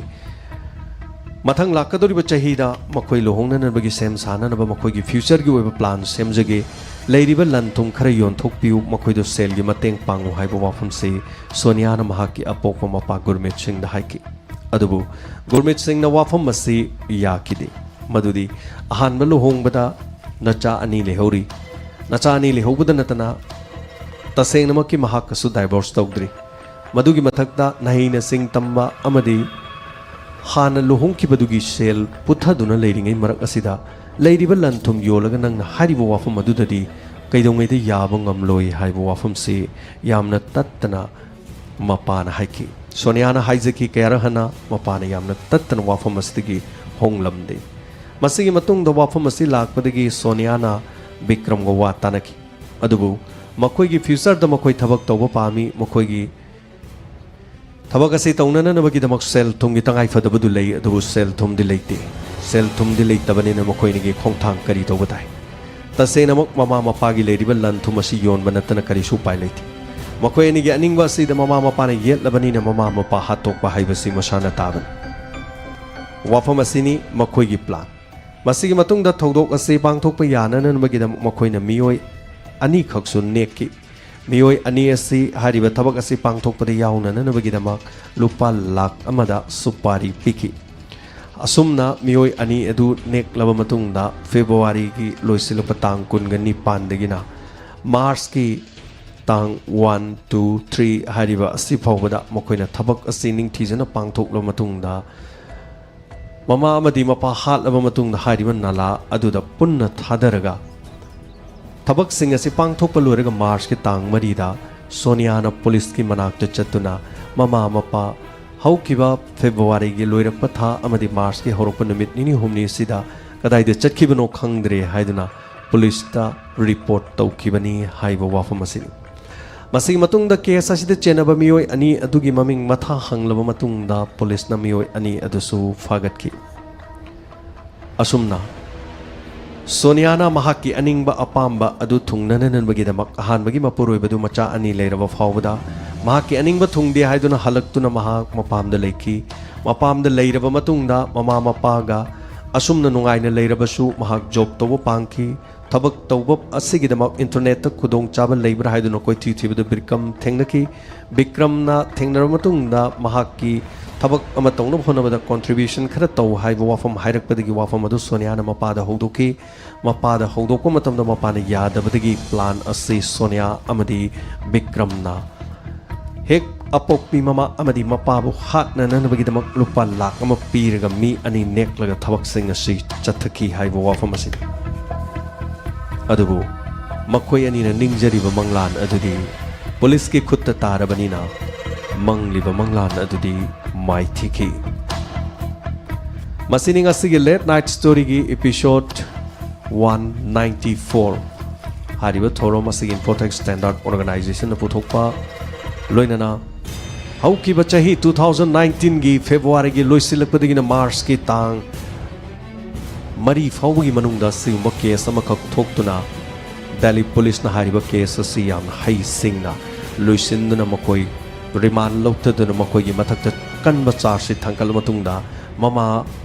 ꯃꯊꯪ ꯂꯥꯛꯀꯗꯧꯔꯤꯕ ꯆꯍꯤꯗ ꯃꯈꯣꯏ ꯂꯨꯍꯣꯡꯅꯅꯕꯒꯤ ꯁꯦꯝ ꯁꯥꯅꯅꯕ ꯃꯈꯣꯏꯒꯤ future ꯒꯤ ꯑꯣꯏꯕ plan ꯁꯦꯝꯖꯒꯦ꯫ ꯂꯩꯔꯤꯕ ꯂꯟ ꯊꯨꯝ ꯈꯔ ꯌꯣꯟꯊꯣꯛꯄꯤꯌꯨ, ꯃꯈꯣꯏꯗ ꯁꯦꯜꯒꯤ ꯃꯇꯦꯡ ꯄꯥꯡꯉꯨ ꯍꯥꯏꯕ ꯋꯥꯐꯝꯁꯤ ꯁꯣꯅꯤꯌꯥꯅ ꯃꯍꯥꯛꯀꯤ ꯑꯄꯣꯛꯄ ꯃꯄꯥ ꯒꯨꯔꯃꯤꯠ ꯁꯤꯡꯗ ꯍꯥꯏꯈꯤ꯫ ꯑꯗꯨꯕꯨ ꯒꯨꯔꯃꯤꯠ ꯁꯤꯡꯅ ꯋꯥꯐꯝ ꯑꯁꯤ ꯌꯥꯈꯤꯗꯦ꯫ ꯃꯗꯨꯗꯤ ꯑꯍꯥꯟꯕ ꯂꯨꯍꯣꯡꯕꯗ ꯅꯆꯥ ꯑꯅꯤ ꯂꯩꯍꯧꯔꯤ꯫ ꯅꯆꯥ ꯑꯅꯤ ꯂꯩꯍꯧꯕꯗ ꯅꯠꯇꯅ ꯇꯁꯦꯡꯅꯃꯛꯀꯤ ꯃꯍꯥꯛꯀꯁꯨ divorce ꯇꯧꯗ꯭ꯔꯤ꯫ ꯃꯗꯨꯒꯤ ꯃꯊꯛꯇ ꯅꯍꯩꯅ ꯁꯤꯡ ꯇꯝꯕ ꯑꯃꯗꯤ ꯍꯥꯟꯅ ꯂꯨꯍꯣꯡꯈꯤꯕꯗꯨꯒꯤ ꯁꯦꯜ ꯄꯨꯊꯗꯨꯅ ꯂꯩꯔꯤꯉꯩ ꯃꯔꯛ ꯑꯁꯤꯗ ꯂꯩꯔꯤꯕ ꯂꯟ ꯊꯨꯝ ꯌꯣꯜꯂꯒ ꯅꯪꯅ ꯍꯥꯏꯔꯤꯕ ꯋꯥꯐꯝ ꯑꯗꯨꯗꯗꯤ ꯀꯩꯗꯧꯉꯩꯗ ꯌꯥꯕ ꯉꯝꯂꯣꯏ ꯍꯥꯏꯕ ꯋꯥꯐꯝꯁꯤ ꯌꯥꯝꯅ ꯇꯠꯇꯅ ꯃꯄꯥꯅ ꯍꯥꯏꯈꯤ꯫ ꯁꯣꯅꯤꯌꯥꯅ ꯍꯥꯏꯖꯈꯤ, ꯀꯌꯥꯔꯛ ꯍꯟꯅ ꯃꯄꯥꯅ ꯌꯥꯝꯅ ꯇꯠꯇꯅ ꯋꯥꯐꯝ ꯑꯁꯤꯗꯒꯤ ꯍꯣꯡꯂꯝꯗꯦ꯫ ꯃꯁꯤꯒꯤ ꯃꯇꯨꯡꯗ ꯋꯥꯐꯝ ꯑꯁꯤ ꯂꯥꯛꯄꯗꯒꯤ ꯁꯣꯅꯤꯌꯥꯅ ꯕꯤꯀ꯭ꯔꯝꯒ ꯋꯥ ꯇꯥꯅꯈꯤ꯫ ꯑꯗꯨꯕꯨ ꯃꯈꯣꯏꯒꯤ future ꯗ ꯃꯈꯣꯏ ꯊꯕꯛ ꯇꯧꯕ ꯄꯥꯝꯃꯤ, ꯃꯈꯣꯏꯒꯤ ꯊꯕꯛ ꯑꯁꯤ ꯇꯧꯅꯅꯕꯒꯤꯗꯃꯛ ꯁꯦꯜ ꯊꯨꯝꯒꯤ ꯇꯉꯥꯏ ꯐꯗꯕꯗꯨ ꯂꯩ, ꯑꯗꯨꯕꯨ ꯁꯦꯜ ꯊꯨꯝꯗꯤ ꯂꯩꯇꯦ꯫ ꯁꯦꯜ ꯊꯨꯝꯗꯤ ꯂꯩꯇꯕꯅꯤꯅ ꯃꯈꯣꯏ ꯑꯅꯤꯒꯤ ꯈꯣꯡꯊꯥꯡ ꯀꯔꯤ ꯇꯧꯕ ꯇꯥꯏ? ꯇꯁꯦꯡꯅꯃꯛ ꯃꯃꯥ ꯃꯄꯥꯒꯤ ꯂꯩꯔꯤꯕ ꯂꯟ ꯊꯨꯝ ꯑꯁꯤ ꯌꯣꯟꯕ ꯅꯠꯇꯅ ꯀꯔꯤꯁꯨ ꯎꯄꯥꯏ ꯂꯩꯇꯦ꯫ ꯃꯈꯣꯏ ꯑꯅꯤꯒꯤ ꯑꯅꯤꯡꯕ ꯑꯁꯤꯗ ꯃꯃꯥ ꯃꯄꯥꯅ ꯌꯦꯠꯂꯕꯅꯤꯅ ꯃꯃꯥ ꯃꯄꯥ ꯍꯥꯠꯇꯣꯛꯄ ꯍꯥꯏꯕꯁꯤ ꯃꯁꯥꯅ ꯇꯥꯕꯅꯤ꯫ ꯋꯥꯐꯝ ꯑꯁꯤꯅꯤ ꯃꯈꯣꯏꯒꯤ plan꯫ ꯃꯁꯤꯒꯤ ꯃꯇꯨꯡꯗ ꯊꯧꯗꯣꯛ ꯑꯁꯤ ꯄꯥꯡꯊꯣꯛꯄ ꯌꯥꯅꯅꯕꯒꯤꯗꯃꯛ ꯃꯈꯣꯏꯅ ꯃꯤꯑꯣꯏ ꯑꯅꯤꯈꯛꯁꯨ ꯅꯦꯛꯈꯤ꯫ ꯃꯤꯑꯣꯏ ꯑꯅꯤ ꯑꯁꯤ ꯍꯥꯏꯔꯤꯕ ꯊꯕꯛ ꯑꯁꯤ ꯄꯥꯡꯊꯣꯛꯄꯗ ꯌꯥꯎꯅꯅꯕꯒꯤꯗꯃꯛ ꯂꯨꯄꯥ ꯂꯥꯈ ꯑꯃꯗ ꯁꯨꯄꯥꯔꯤ ꯄꯤꯈꯤ꯫ ꯑꯁꯨꯝꯅ ꯃꯤꯑꯣꯏ ꯑꯅꯤ ꯑꯗꯨ ꯅꯦꯛꯂꯕ ꯃꯇꯨꯡꯗ ꯐꯦꯕ꯭ꯔꯨꯋꯥꯔꯤꯒꯤ ꯂꯣꯏꯁꯤꯜꯂꯛꯄ ꯇꯥꯡ ꯀꯨꯟꯒ ꯅꯤꯄꯥꯟꯗꯒꯤꯅ ꯃꯥꯔꯆꯀꯤ ꯇꯥꯡ ꯋꯥꯟ, ꯇꯨ, ꯊ꯭ꯔꯤ ꯍꯥꯏꯔꯤꯕ ꯑꯁꯤ ꯐꯥꯎꯕꯗ ꯃꯈꯣꯏꯅ ꯊꯕꯛ ꯑꯁꯤ ꯅꯤꯡꯊꯤꯖꯅ ꯄꯥꯡꯊꯣꯛꯂꯕ ꯃꯇꯨꯡꯗ, ꯃꯃꯥ ꯑꯃꯗꯤ ꯃꯄꯥ ꯍꯥꯠꯂꯕ ꯃꯇꯨꯡꯗ ꯍꯥꯏꯔꯤꯕ ꯅꯥꯂꯥ ꯑꯗꯨꯗ ꯄꯨꯟꯅ ꯊꯥꯗꯔꯒ ꯊꯕꯛꯁꯤꯡ ꯑꯁꯤ ꯄꯥꯡꯊꯣꯛꯄ ꯂꯣꯏꯔꯒ ꯃꯥꯔꯆꯀꯤ ꯇꯥꯡ ꯃꯔꯤꯗ ꯁꯣꯅꯤꯌꯥꯅ ꯄꯨꯂꯤꯁꯀꯤ ꯃꯅꯥꯛꯇ ꯆꯠꯇꯨꯅ ꯃꯃꯥ ꯃꯄꯥ ꯍꯧꯈꯤꯕ ꯐꯦꯕ꯭ꯔꯨꯋꯥꯔꯤꯒꯤ ꯂꯣꯏꯔꯛꯄ ꯊꯥ ꯑꯃꯗꯤ ꯃꯥꯔꯆꯀꯤ ꯍꯧꯔꯛꯄ ꯅꯨꯃꯤꯠ ꯅꯤꯅꯤ ꯍꯨꯝꯅꯤ ꯑꯁꯤꯗ ꯀꯗꯥꯏꯗ ꯆꯠꯈꯤꯕꯅꯣ ꯈꯪꯗ꯭ꯔꯦ ꯍꯥꯏꯗꯨꯅ ꯄꯨꯂꯤꯁꯇ ꯔꯤꯄꯣꯔꯠ ꯇꯧꯈꯤꯕꯅꯤ ꯍꯥꯏꯕ ꯋꯥꯐꯝ ꯑꯁꯤꯅꯤ꯫ ꯃꯁꯤꯒꯤ ꯃꯇꯨꯡꯗ ꯀꯦꯁ ꯑꯁꯤꯗ ꯆꯦꯟꯅꯕ ꯃꯤꯑꯣꯏ ꯑꯅꯤ ꯑꯗꯨꯒꯤ ꯃꯃꯤꯡ ꯃꯊꯥ ꯍꯪꯂꯕ ꯃꯇꯨꯡꯗ ꯄꯨꯂꯤꯁꯅ ꯃꯤꯑꯣꯏ ꯑꯅꯤ ꯑꯗꯨꯁꯨ ꯐꯥꯒꯠꯈꯤ꯫ ꯑꯁꯨꯝꯅ ꯁꯣꯅꯤꯌꯥꯅ ꯃꯍꯥꯛꯀꯤ ꯑꯅꯤꯡꯕ ꯑꯄꯥꯝꯕ ꯑꯗꯨ ꯊꯨꯡꯅꯅꯅꯕꯒꯤꯗꯃꯛ ꯑꯍꯥꯟꯕꯒꯤ ꯃꯄꯨꯔꯣꯏꯕꯗꯨ ꯃꯆꯥ ꯑꯅꯤ ꯂꯩꯔꯕ ꯐꯥꯎꯕꯗ ꯃꯍꯥꯛꯀꯤ ꯑꯅꯤꯡꯕ ꯊꯨꯡꯗꯦ ꯍꯥꯏꯗꯨꯅ ꯍꯜꯂꯛꯇꯨꯅ ꯃꯍꯥꯛ ꯃꯄꯥꯝꯗ ꯂꯩꯈꯤ꯫ ꯃꯄꯥꯝꯗ ꯂꯩꯔꯕ ꯃꯇꯨꯡꯗ ꯃꯃꯥ ꯃꯄꯥꯒ ꯑꯁꯨꯝꯅ ꯅꯨꯡꯉꯥꯏꯅ ꯂꯩꯔꯕꯁꯨ ꯃꯍꯥꯛ ꯖꯣꯕ ꯇꯧꯕ ꯄꯥꯝꯈꯤ꯫ ꯊꯕꯛ ꯇꯧꯕ ꯑꯁꯤꯒꯤꯗꯃꯛ ꯏꯟꯇꯔꯅꯦꯠꯇ ꯈꯨꯗꯣꯡꯆꯥꯕ ꯂꯩꯕ꯭ꯔꯥ ꯍꯥꯏꯗꯨꯅ ꯀꯣꯏꯊꯤ ꯊꯤꯕꯗ ꯕꯤꯀ꯭ꯔꯝ ꯊꯦꯡꯅꯈꯤ꯫ ꯕꯤꯀ꯭ꯔꯝꯅ ꯊꯦꯡꯅꯔꯕ ꯃꯇꯨꯡꯗ ꯃꯍꯥꯛꯀꯤ ꯊꯕꯛ ꯑꯃ ꯇꯧꯅꯕ ꯍꯣꯠꯅꯕꯗ ꯀꯣꯟꯇ꯭ꯔꯤꯕ꯭ꯌꯨꯁꯟ ꯈꯔ ꯇꯧ ꯍꯥꯏꯕ ꯋꯥꯐꯝ ꯍꯥꯏꯔꯛꯄꯗꯒꯤ ꯋꯥꯐꯝ ꯑꯗꯨ ꯁꯣꯅꯤꯌꯥꯅ ꯃꯄꯥꯗ ꯍꯧꯗꯣꯛꯈꯤ꯫ ꯃꯄꯥꯗ ꯍꯧꯗꯣꯛꯄ ꯃꯇꯝꯗ ꯃꯄꯥꯅ ꯌꯥꯗꯕꯗꯒꯤ ꯄ꯭ꯂꯥꯟ ꯑꯁꯤ ꯁꯣꯅꯤꯌꯥ ꯑꯃꯗꯤ ꯕꯤꯀ꯭ꯔꯝꯅ ꯍꯦꯛ ꯑꯄꯣꯛꯄꯤ ꯃꯃꯥ ꯑꯃꯗꯤ ꯃꯄꯥꯕꯨ ꯍꯥꯠꯅꯅꯕꯒꯤꯗꯃꯛ ꯂꯨꯄꯥ ꯂꯥꯈ ꯑꯃ ꯄꯤꯔꯒ ꯃꯤ ꯑꯅꯤ ꯅꯦꯛꯂꯒ ꯊꯕꯛꯁꯤꯡ ꯑꯁꯤ ꯆꯠꯊꯈꯤ ꯍꯥꯏꯕ ꯋꯥꯐꯝ ꯑꯁꯤꯅꯤ꯫ ꯑꯗꯨꯕꯨ ꯃꯈꯣꯏ ꯑꯅꯤꯅ ꯅꯤꯡꯖꯔꯤꯕ ꯃꯪꯂꯥꯟ ꯑꯗꯨꯗꯤ ꯄꯨꯂꯤꯁꯀꯤ ꯈꯨꯠꯇ ꯇꯥꯔꯕꯅꯤꯅ ꯃꯪꯂꯤꯕ ꯃꯪꯂꯥꯟ ꯑꯗꯨꯗꯤ ꯃꯥꯏꯊꯤꯈꯤ꯫ ꯃꯁꯤꯅꯤ ꯉꯁꯤꯒꯤ Late Night Storyꯒꯤ episode one ninety four꯫ ꯍꯥꯏꯔꯤꯕ ꯊꯧꯔꯝ ꯑꯁꯤꯒꯤ Infotech Standard Organizationꯅ ꯄꯨꯊꯣꯛꯄ, ꯂꯣꯏꯅꯅ ꯍꯧꯈꯤꯕ ꯆꯍꯤ two thousand nineteenꯒꯤ Februaryꯒꯤ ꯂꯣꯏꯁꯤꯜꯂꯛꯄꯗꯒꯤꯅ Marchꯀꯤ ꯇꯥꯡ ꯃꯔꯤ ꯐꯥꯎꯕꯒꯤ ꯃꯅꯨꯡꯗ ꯑꯁꯤꯒꯨꯝꯕ case ꯑꯃꯈꯛ ꯊꯣꯛꯇꯨꯅ Delhi Policeꯅ ꯍꯥꯏꯔꯤꯕ case ꯑꯁꯤ ꯌꯥꯝꯅ ꯍꯩꯁꯤꯡꯅ ꯂꯣꯏꯁꯤꯟꯗꯨꯅ ꯃꯈꯣꯏ remand ꯂꯧꯊꯗꯨꯅ ꯃꯈꯣꯏꯒꯤ ꯃꯊꯛꯇ ꯀꯟꯕ charge sheet ꯊꯥꯡꯒꯠꯂ ꯃꯇꯨꯡꯗ ꯃꯃꯥ,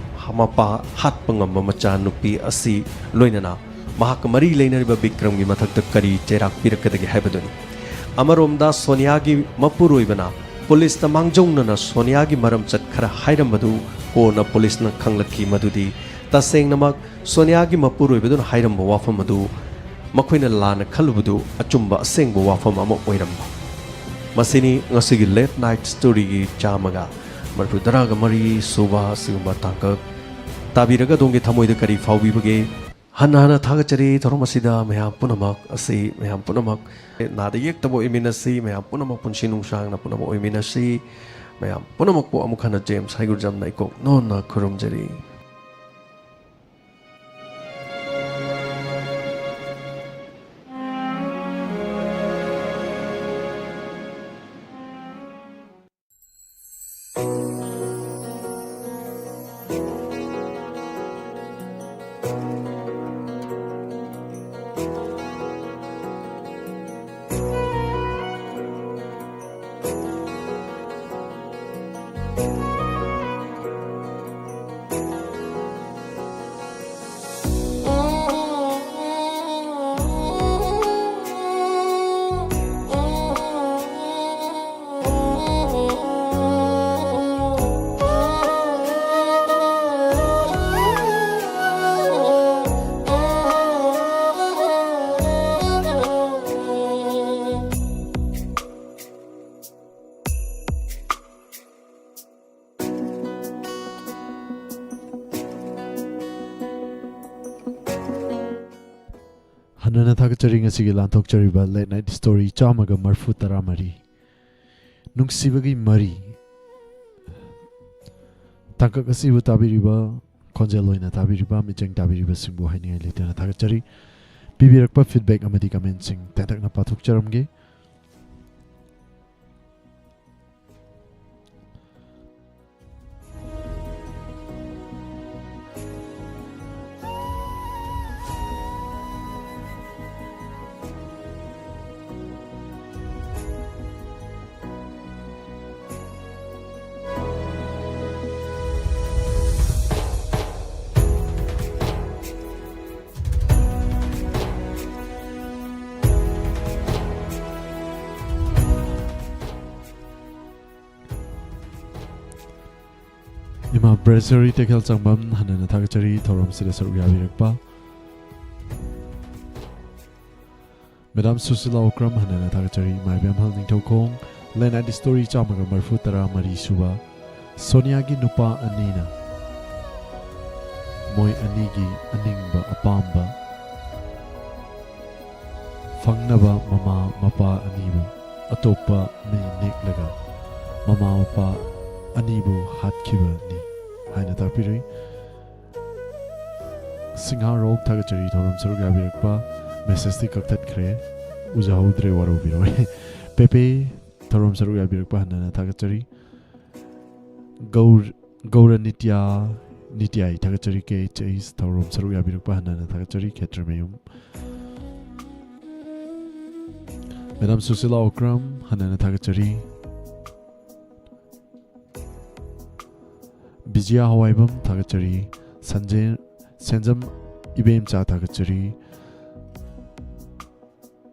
ꯃꯄꯥ ꯍꯥꯠꯄ ꯉꯝꯕ ꯃꯆꯥꯅꯨꯄꯤ ꯑꯁꯤ ꯂꯣꯏꯅꯅ ꯃꯍꯥꯛꯀ ꯃꯔꯤ ꯂꯩꯅꯔꯤꯕ ꯕꯤꯀ꯭ꯔꯝꯒꯤ ꯃꯊꯛꯇ ꯀꯔꯤ ꯆꯩꯔꯥꯛ ꯄꯤꯔꯛꯀꯗꯒꯦ ꯍꯥꯏꯕꯗꯨꯅꯤ꯫ ꯑꯃꯔꯣꯝꯗ ꯁꯣꯅꯤꯌꯥꯒꯤ ꯃꯄꯨꯔꯣꯏꯕꯅ ꯄꯨꯂꯤꯁꯇ ꯃꯥꯡꯖꯧꯅꯅ ꯁꯣꯅꯤꯌꯥꯒꯤ ꯃꯔꯝꯆꯠ ꯈꯔ ꯍꯥꯏꯔꯝꯕꯗꯨ ꯀꯣꯟꯅ ꯄꯨꯂꯤꯁꯅ ꯈꯪꯂꯛꯈꯤ ꯃꯗꯨꯗꯤ ꯇꯁꯦꯡꯅꯃꯛ ꯁꯣꯅꯤꯌꯥꯒꯤ ꯃꯄꯨꯔꯣꯏꯕꯗꯨꯅ ꯍꯥꯏꯔꯝꯕ ꯋꯥꯐꯝ ꯑꯗꯨ ꯃꯈꯣꯏꯅ ꯂꯥꯟꯅ ꯈꯜꯂꯨꯕꯗꯨ ꯑꯆꯨꯝꯕ ꯑꯁꯦꯡꯕ ꯋꯥꯐꯝ ꯑꯃ ꯑꯣꯏꯔꯝꯕ꯫ ꯃꯁꯤꯅꯤ ꯉꯁꯤꯒꯤ Late Night Storyꯒꯤ ꯆꯥꯝꯃꯒ ꯃꯔꯤꯐꯨ ꯇꯔꯥꯒ ꯃꯔꯤ ꯁꯨꯕ ꯑꯁꯤꯒꯨꯝꯕ ꯇꯥꯡꯀꯛ꯫ ꯇꯥꯕꯤꯔꯒ ꯑꯗꯣꯝꯒꯤ ꯊꯃꯣꯏꯗ ꯀꯔꯤ ꯐꯥꯎꯕꯤꯕꯒꯦ? ꯍꯟꯅ ꯍꯟꯅ ꯊꯥꯒꯠꯆꯔꯤ ꯊꯧꯔꯝ ꯑꯁꯤꯗ ꯃꯌꯥꯝ ꯄꯨꯝꯅꯃꯛ ꯑꯁꯤ, ꯃꯌꯥꯝ ꯄꯨꯝꯅꯃꯛ ꯅꯥꯗ ꯌꯦꯛꯇꯕ ꯑꯣꯏꯃꯤꯟꯅꯁꯤ, ꯃꯌꯥꯝ ꯄꯨꯝꯅꯃꯛ ꯄꯨꯟꯁꯤ ꯅꯨꯡꯁꯥꯡꯅ ꯄꯨꯝꯅꯃꯛ ꯑꯣꯏꯃꯤꯟꯅꯁꯤ꯫ ꯃꯌꯥꯝ ꯄꯨꯝꯅꯃꯛꯄꯨ ꯑꯃꯨꯛ ꯍꯟꯅ ꯖꯦꯝꯁ ꯍꯩꯒ꯭ꯔꯨꯖꯝꯅ ꯏꯀꯣꯛ ꯅꯣꯟꯅ ꯈꯨꯔꯨꯝꯖꯔꯤ꯫ ꯍꯟꯅꯅ ꯊꯥꯒꯠꯆꯔꯤ ꯉꯁꯤꯒꯤ ꯂꯥꯟꯊꯣꯛꯆꯔꯤꯕ Late Night Story ꯆꯥꯝꯃꯒ ꯃꯔꯤꯐꯨ ꯇꯔꯥ ꯃꯔꯤ꯫ ꯅꯨꯡꯁꯤꯕꯒꯤ ꯃꯔꯤ꯫ ꯇꯥꯡꯀꯛ ꯑꯁꯤꯕꯨ ꯇꯥꯕꯤꯔꯤꯕ, ꯈꯣꯟꯖꯦꯜ ꯑꯣꯏꯅ ꯇꯥꯕꯤꯔꯤꯕ, ꯃꯤꯠꯌꯦꯡ ꯇꯥꯕꯤꯔꯤꯕꯁꯤꯡꯕꯨ ꯍꯥꯏꯅꯤꯡꯉꯥꯏ ꯂꯩꯇꯅ ꯊꯥꯒꯠꯆꯔꯤ꯫ ꯄꯤꯕꯤꯔꯛꯄ feedback ꯑꯃꯗꯤ commentꯁꯤꯡ ꯇꯦꯟꯇꯛꯅ ꯄꯥꯊꯣꯛꯆꯔꯝꯒꯦ꯫ ꯏꯃꯥ ꯕ꯭ꯔꯦꯁꯔꯤ ꯇꯦꯛꯈꯦꯜ ꯆꯪꯕꯝ, ꯍꯟꯅꯅ ꯊꯥꯒꯠꯆꯔꯤ ꯊꯧꯔꯝꯁꯤꯗ ꯁꯔꯨꯛ ꯌꯥꯕꯤꯔꯛꯄ꯫ ꯃꯦꯗꯥꯝ ꯁꯨꯁꯤꯂꯥ ꯑꯣꯀ꯭ꯔꯝ, ꯍꯟꯅꯅ ꯊꯥꯒꯠꯆꯔꯤ ꯏꯃꯥ ꯏꯕꯦꯝꯍꯜ ꯅꯤꯡꯊꯧꯈꯣꯡ꯫ ꯂꯦꯟ ꯑꯥꯏꯗꯤ ꯁ꯭ꯇꯣꯔꯤ ꯆꯥꯝꯃꯒ ꯃꯔꯤꯐꯨ ꯇꯔꯥ ꯃꯔꯤ ꯁꯨꯕ꯫ ꯁꯣꯅꯤꯌꯥꯒꯤ ꯅꯨꯄꯥ ꯑꯅꯤꯅ ꯃꯣꯏ ꯑꯅꯤꯒꯤ ꯑꯅꯤꯡꯕ ꯑꯄꯥꯝꯕ ꯐꯪꯅꯕ ꯃꯃꯥ ꯃꯄꯥ ꯑꯅꯤꯕꯨ ꯑꯇꯣꯞꯄ ꯃꯤ ꯅꯦꯛꯂꯒ ꯃꯃꯥ ꯃꯄꯥ ꯑꯅꯤꯕꯨ ꯍꯥꯠꯈꯤꯕꯅꯤ ꯍꯥꯏꯅ ꯇꯥꯛꯄꯤꯔꯤ꯫ ꯁꯤꯡꯍꯥꯔꯣꯛ, ꯊꯥꯒꯠꯆꯔꯤ ꯊꯧꯔꯝ ꯁꯔꯨꯛ ꯌꯥꯕꯤꯔꯛꯄ꯫ ꯃꯦꯁꯦꯖꯇꯤ ꯀꯛꯊꯠꯈ꯭ꯔꯦ, ꯎꯖꯍꯧꯗ꯭ꯔꯦ, ꯋꯥꯔꯧꯕꯤꯔꯣꯏ꯫ ꯄꯦꯄꯦ, ꯊꯧꯔꯝ ꯁꯔꯨꯛ ꯌꯥꯕꯤꯔꯛꯄ ꯍꯟꯅꯅ ꯊꯥꯒꯠꯆꯔꯤ꯫ ꯒꯧꯔ-, ꯒꯧꯔ ꯅꯤꯇ꯭ꯌ, ꯅꯤꯇ꯭ꯌꯥꯏ, ꯊꯥꯒꯠꯆꯔꯤ꯫ ꯀꯦ ꯑꯩꯆ ꯑꯩꯁ, ꯊꯧꯔꯝ ꯁꯔꯨꯛ ꯌꯥꯕꯤꯔꯛꯄ ꯍꯟꯅꯅ ꯊꯥꯒꯠꯆꯔꯤ꯫ ꯈꯦꯇ꯭ꯔꯤꯃꯌꯨꯝ꯫ ꯃꯦꯗꯥꯝ ꯁꯨꯁꯤꯂꯥ ꯑꯣꯀ꯭ꯔꯝ, ꯍꯟꯅꯅ ꯊꯥꯒꯠꯆꯔꯤ꯫ ꯕꯤꯖꯤꯌꯥ ꯍꯋꯥꯏꯕꯝ, ꯊꯥꯒꯠꯆꯔꯤ꯫ ꯁꯟꯖꯦ-, ꯁꯦꯟꯖꯝ ꯏꯕꯦꯝꯆꯥ, ꯊꯥꯒꯠꯆꯔꯤ꯫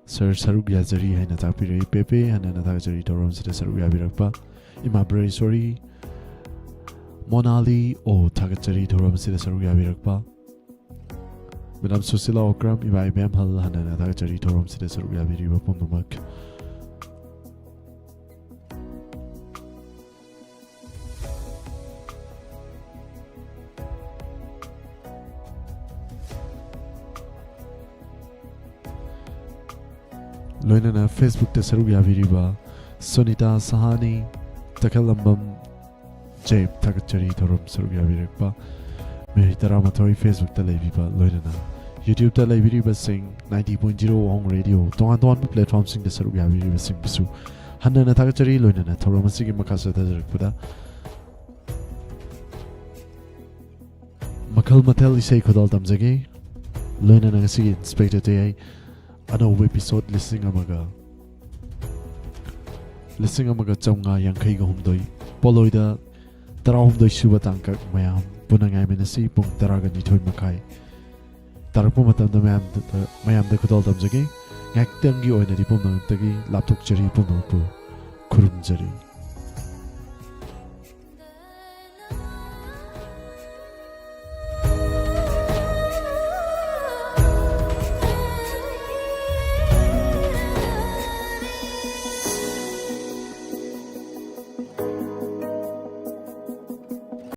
ꯁꯔ, ꯁꯔꯨꯛ ꯌꯥꯖꯔꯤ ꯍꯥꯏꯅ ꯇꯥꯛꯄꯤꯔꯛꯏ꯫ ꯄꯦꯄꯦ, ꯍꯟꯅꯅ ꯊꯥꯒꯠꯆꯔꯤ ꯊꯧꯔꯝꯁꯤꯗ ꯁꯔꯨꯛ ꯌꯥꯕꯤꯔꯛꯄ꯫ ꯏꯃꯥ ꯕ꯭ꯔꯦꯁꯣꯔꯤ, ꯃꯣꯅꯥꯂꯤ ꯑꯣ, ꯊꯥꯒꯠꯆꯔꯤ ꯊꯧꯔꯝꯁꯤꯗ ꯁꯔꯨꯛ ꯌꯥꯕꯤꯔꯛꯄ꯫ ꯃꯦꯗꯥꯝ ꯁꯨꯁꯤꯂꯥ ꯑꯣꯀ꯭ꯔꯝ, ꯏꯃꯥ ꯏꯕꯦꯝꯍꯜ, ꯍꯟꯅꯅ ꯊꯥꯒꯠꯆꯔꯤ ꯊꯧꯔꯝꯁꯤꯗ ꯁꯔꯨꯛ ꯌꯥꯕꯤꯔꯤꯕ ꯄꯨꯝꯅꯃꯛ꯫ ꯂꯣꯏꯅꯅ Facebook ꯇ ꯁꯔꯨꯛ ꯌꯥꯕꯤꯔꯤꯕ ꯁꯣꯅꯤꯇꯥ ꯁꯍꯥꯅꯤ, ꯇꯈꯦꯜꯂꯝꯕꯝ, ꯖꯦꯞ ꯊꯥꯒꯠꯆꯔꯤ ꯊꯧꯔꯝ ꯁꯔꯨꯛ ꯌꯥꯕꯤꯔꯛꯄ ꯃꯤꯑꯣꯏ ꯇꯔꯥꯃꯥꯊꯣꯏ, Facebook-ꯇ ꯂꯩꯕꯤꯕ, ꯂꯣꯏꯅꯅ YouTube-ꯇ ꯂꯩꯕꯤꯔꯤꯕꯁꯤꯡ, ninety point zero Wahung Radio, ꯇꯣꯉꯥꯟ ꯇꯣꯉꯥꯟꯕ platform-ꯁꯤꯡꯗ ꯁꯔꯨꯛ ꯌꯥꯕꯤꯔꯤꯕꯁꯤꯡꯕꯨꯁꯨ ꯍꯟꯅ ꯍꯟꯅ ꯊꯥꯒꯠꯆꯔꯤ꯫ ꯂꯣꯏꯅꯅ ꯊꯧꯔꯝ ꯑꯁꯤꯒꯤ ꯃꯈꯥ ꯆꯠꯊꯖꯔꯛꯄꯗ ꯃꯈꯜ ꯃꯊꯦꯜ ꯏꯁꯩ ꯈꯨꯗꯣꯜ ꯇꯝꯖꯒꯦ꯫ ꯂꯣꯏꯅꯅ ꯉꯁꯤꯒꯤ Inspector T I ꯑꯅꯧꯕ episode ꯂꯤꯁꯤꯡ ꯑꯃꯒ, ꯂꯤꯁꯤꯡ ꯑꯃꯒ ꯆꯥꯝꯃꯉꯥ ꯌꯥꯡꯈꯩꯒ ꯍꯨꯝꯗꯣꯏ, ꯄꯣꯂꯣꯏꯗ ꯇꯔꯥꯍꯨꯝꯗꯣꯏ ꯁꯨꯕ ꯇꯥꯡꯀꯛ ꯃꯌꯥꯝ ꯄꯨꯟꯅ ꯉꯥꯏꯃꯤꯟꯅꯁꯤ꯫ ꯄꯨꯡ ꯇꯔꯥꯒ ꯅꯤꯊꯣꯏ ꯃꯈꯥꯏ ꯇꯥꯔꯛꯄ ꯃꯇꯝꯗ ꯃꯌꯥꯝꯗ, ꯃꯌꯥꯝꯗ ꯈꯨꯗꯣꯜ ꯇꯝꯖꯒꯦ꯫ ꯉꯥꯏꯍꯥꯛꯇꯪꯒꯤ ꯑꯣꯏꯅꯗꯤ ꯄꯨꯝꯅꯃꯛꯇꯒꯤ ꯂꯥꯞꯊꯣꯛꯆꯔꯤ, ꯄꯨꯝꯅꯃꯛꯄꯨ ꯈꯨꯔꯨꯝꯖꯔꯤ꯫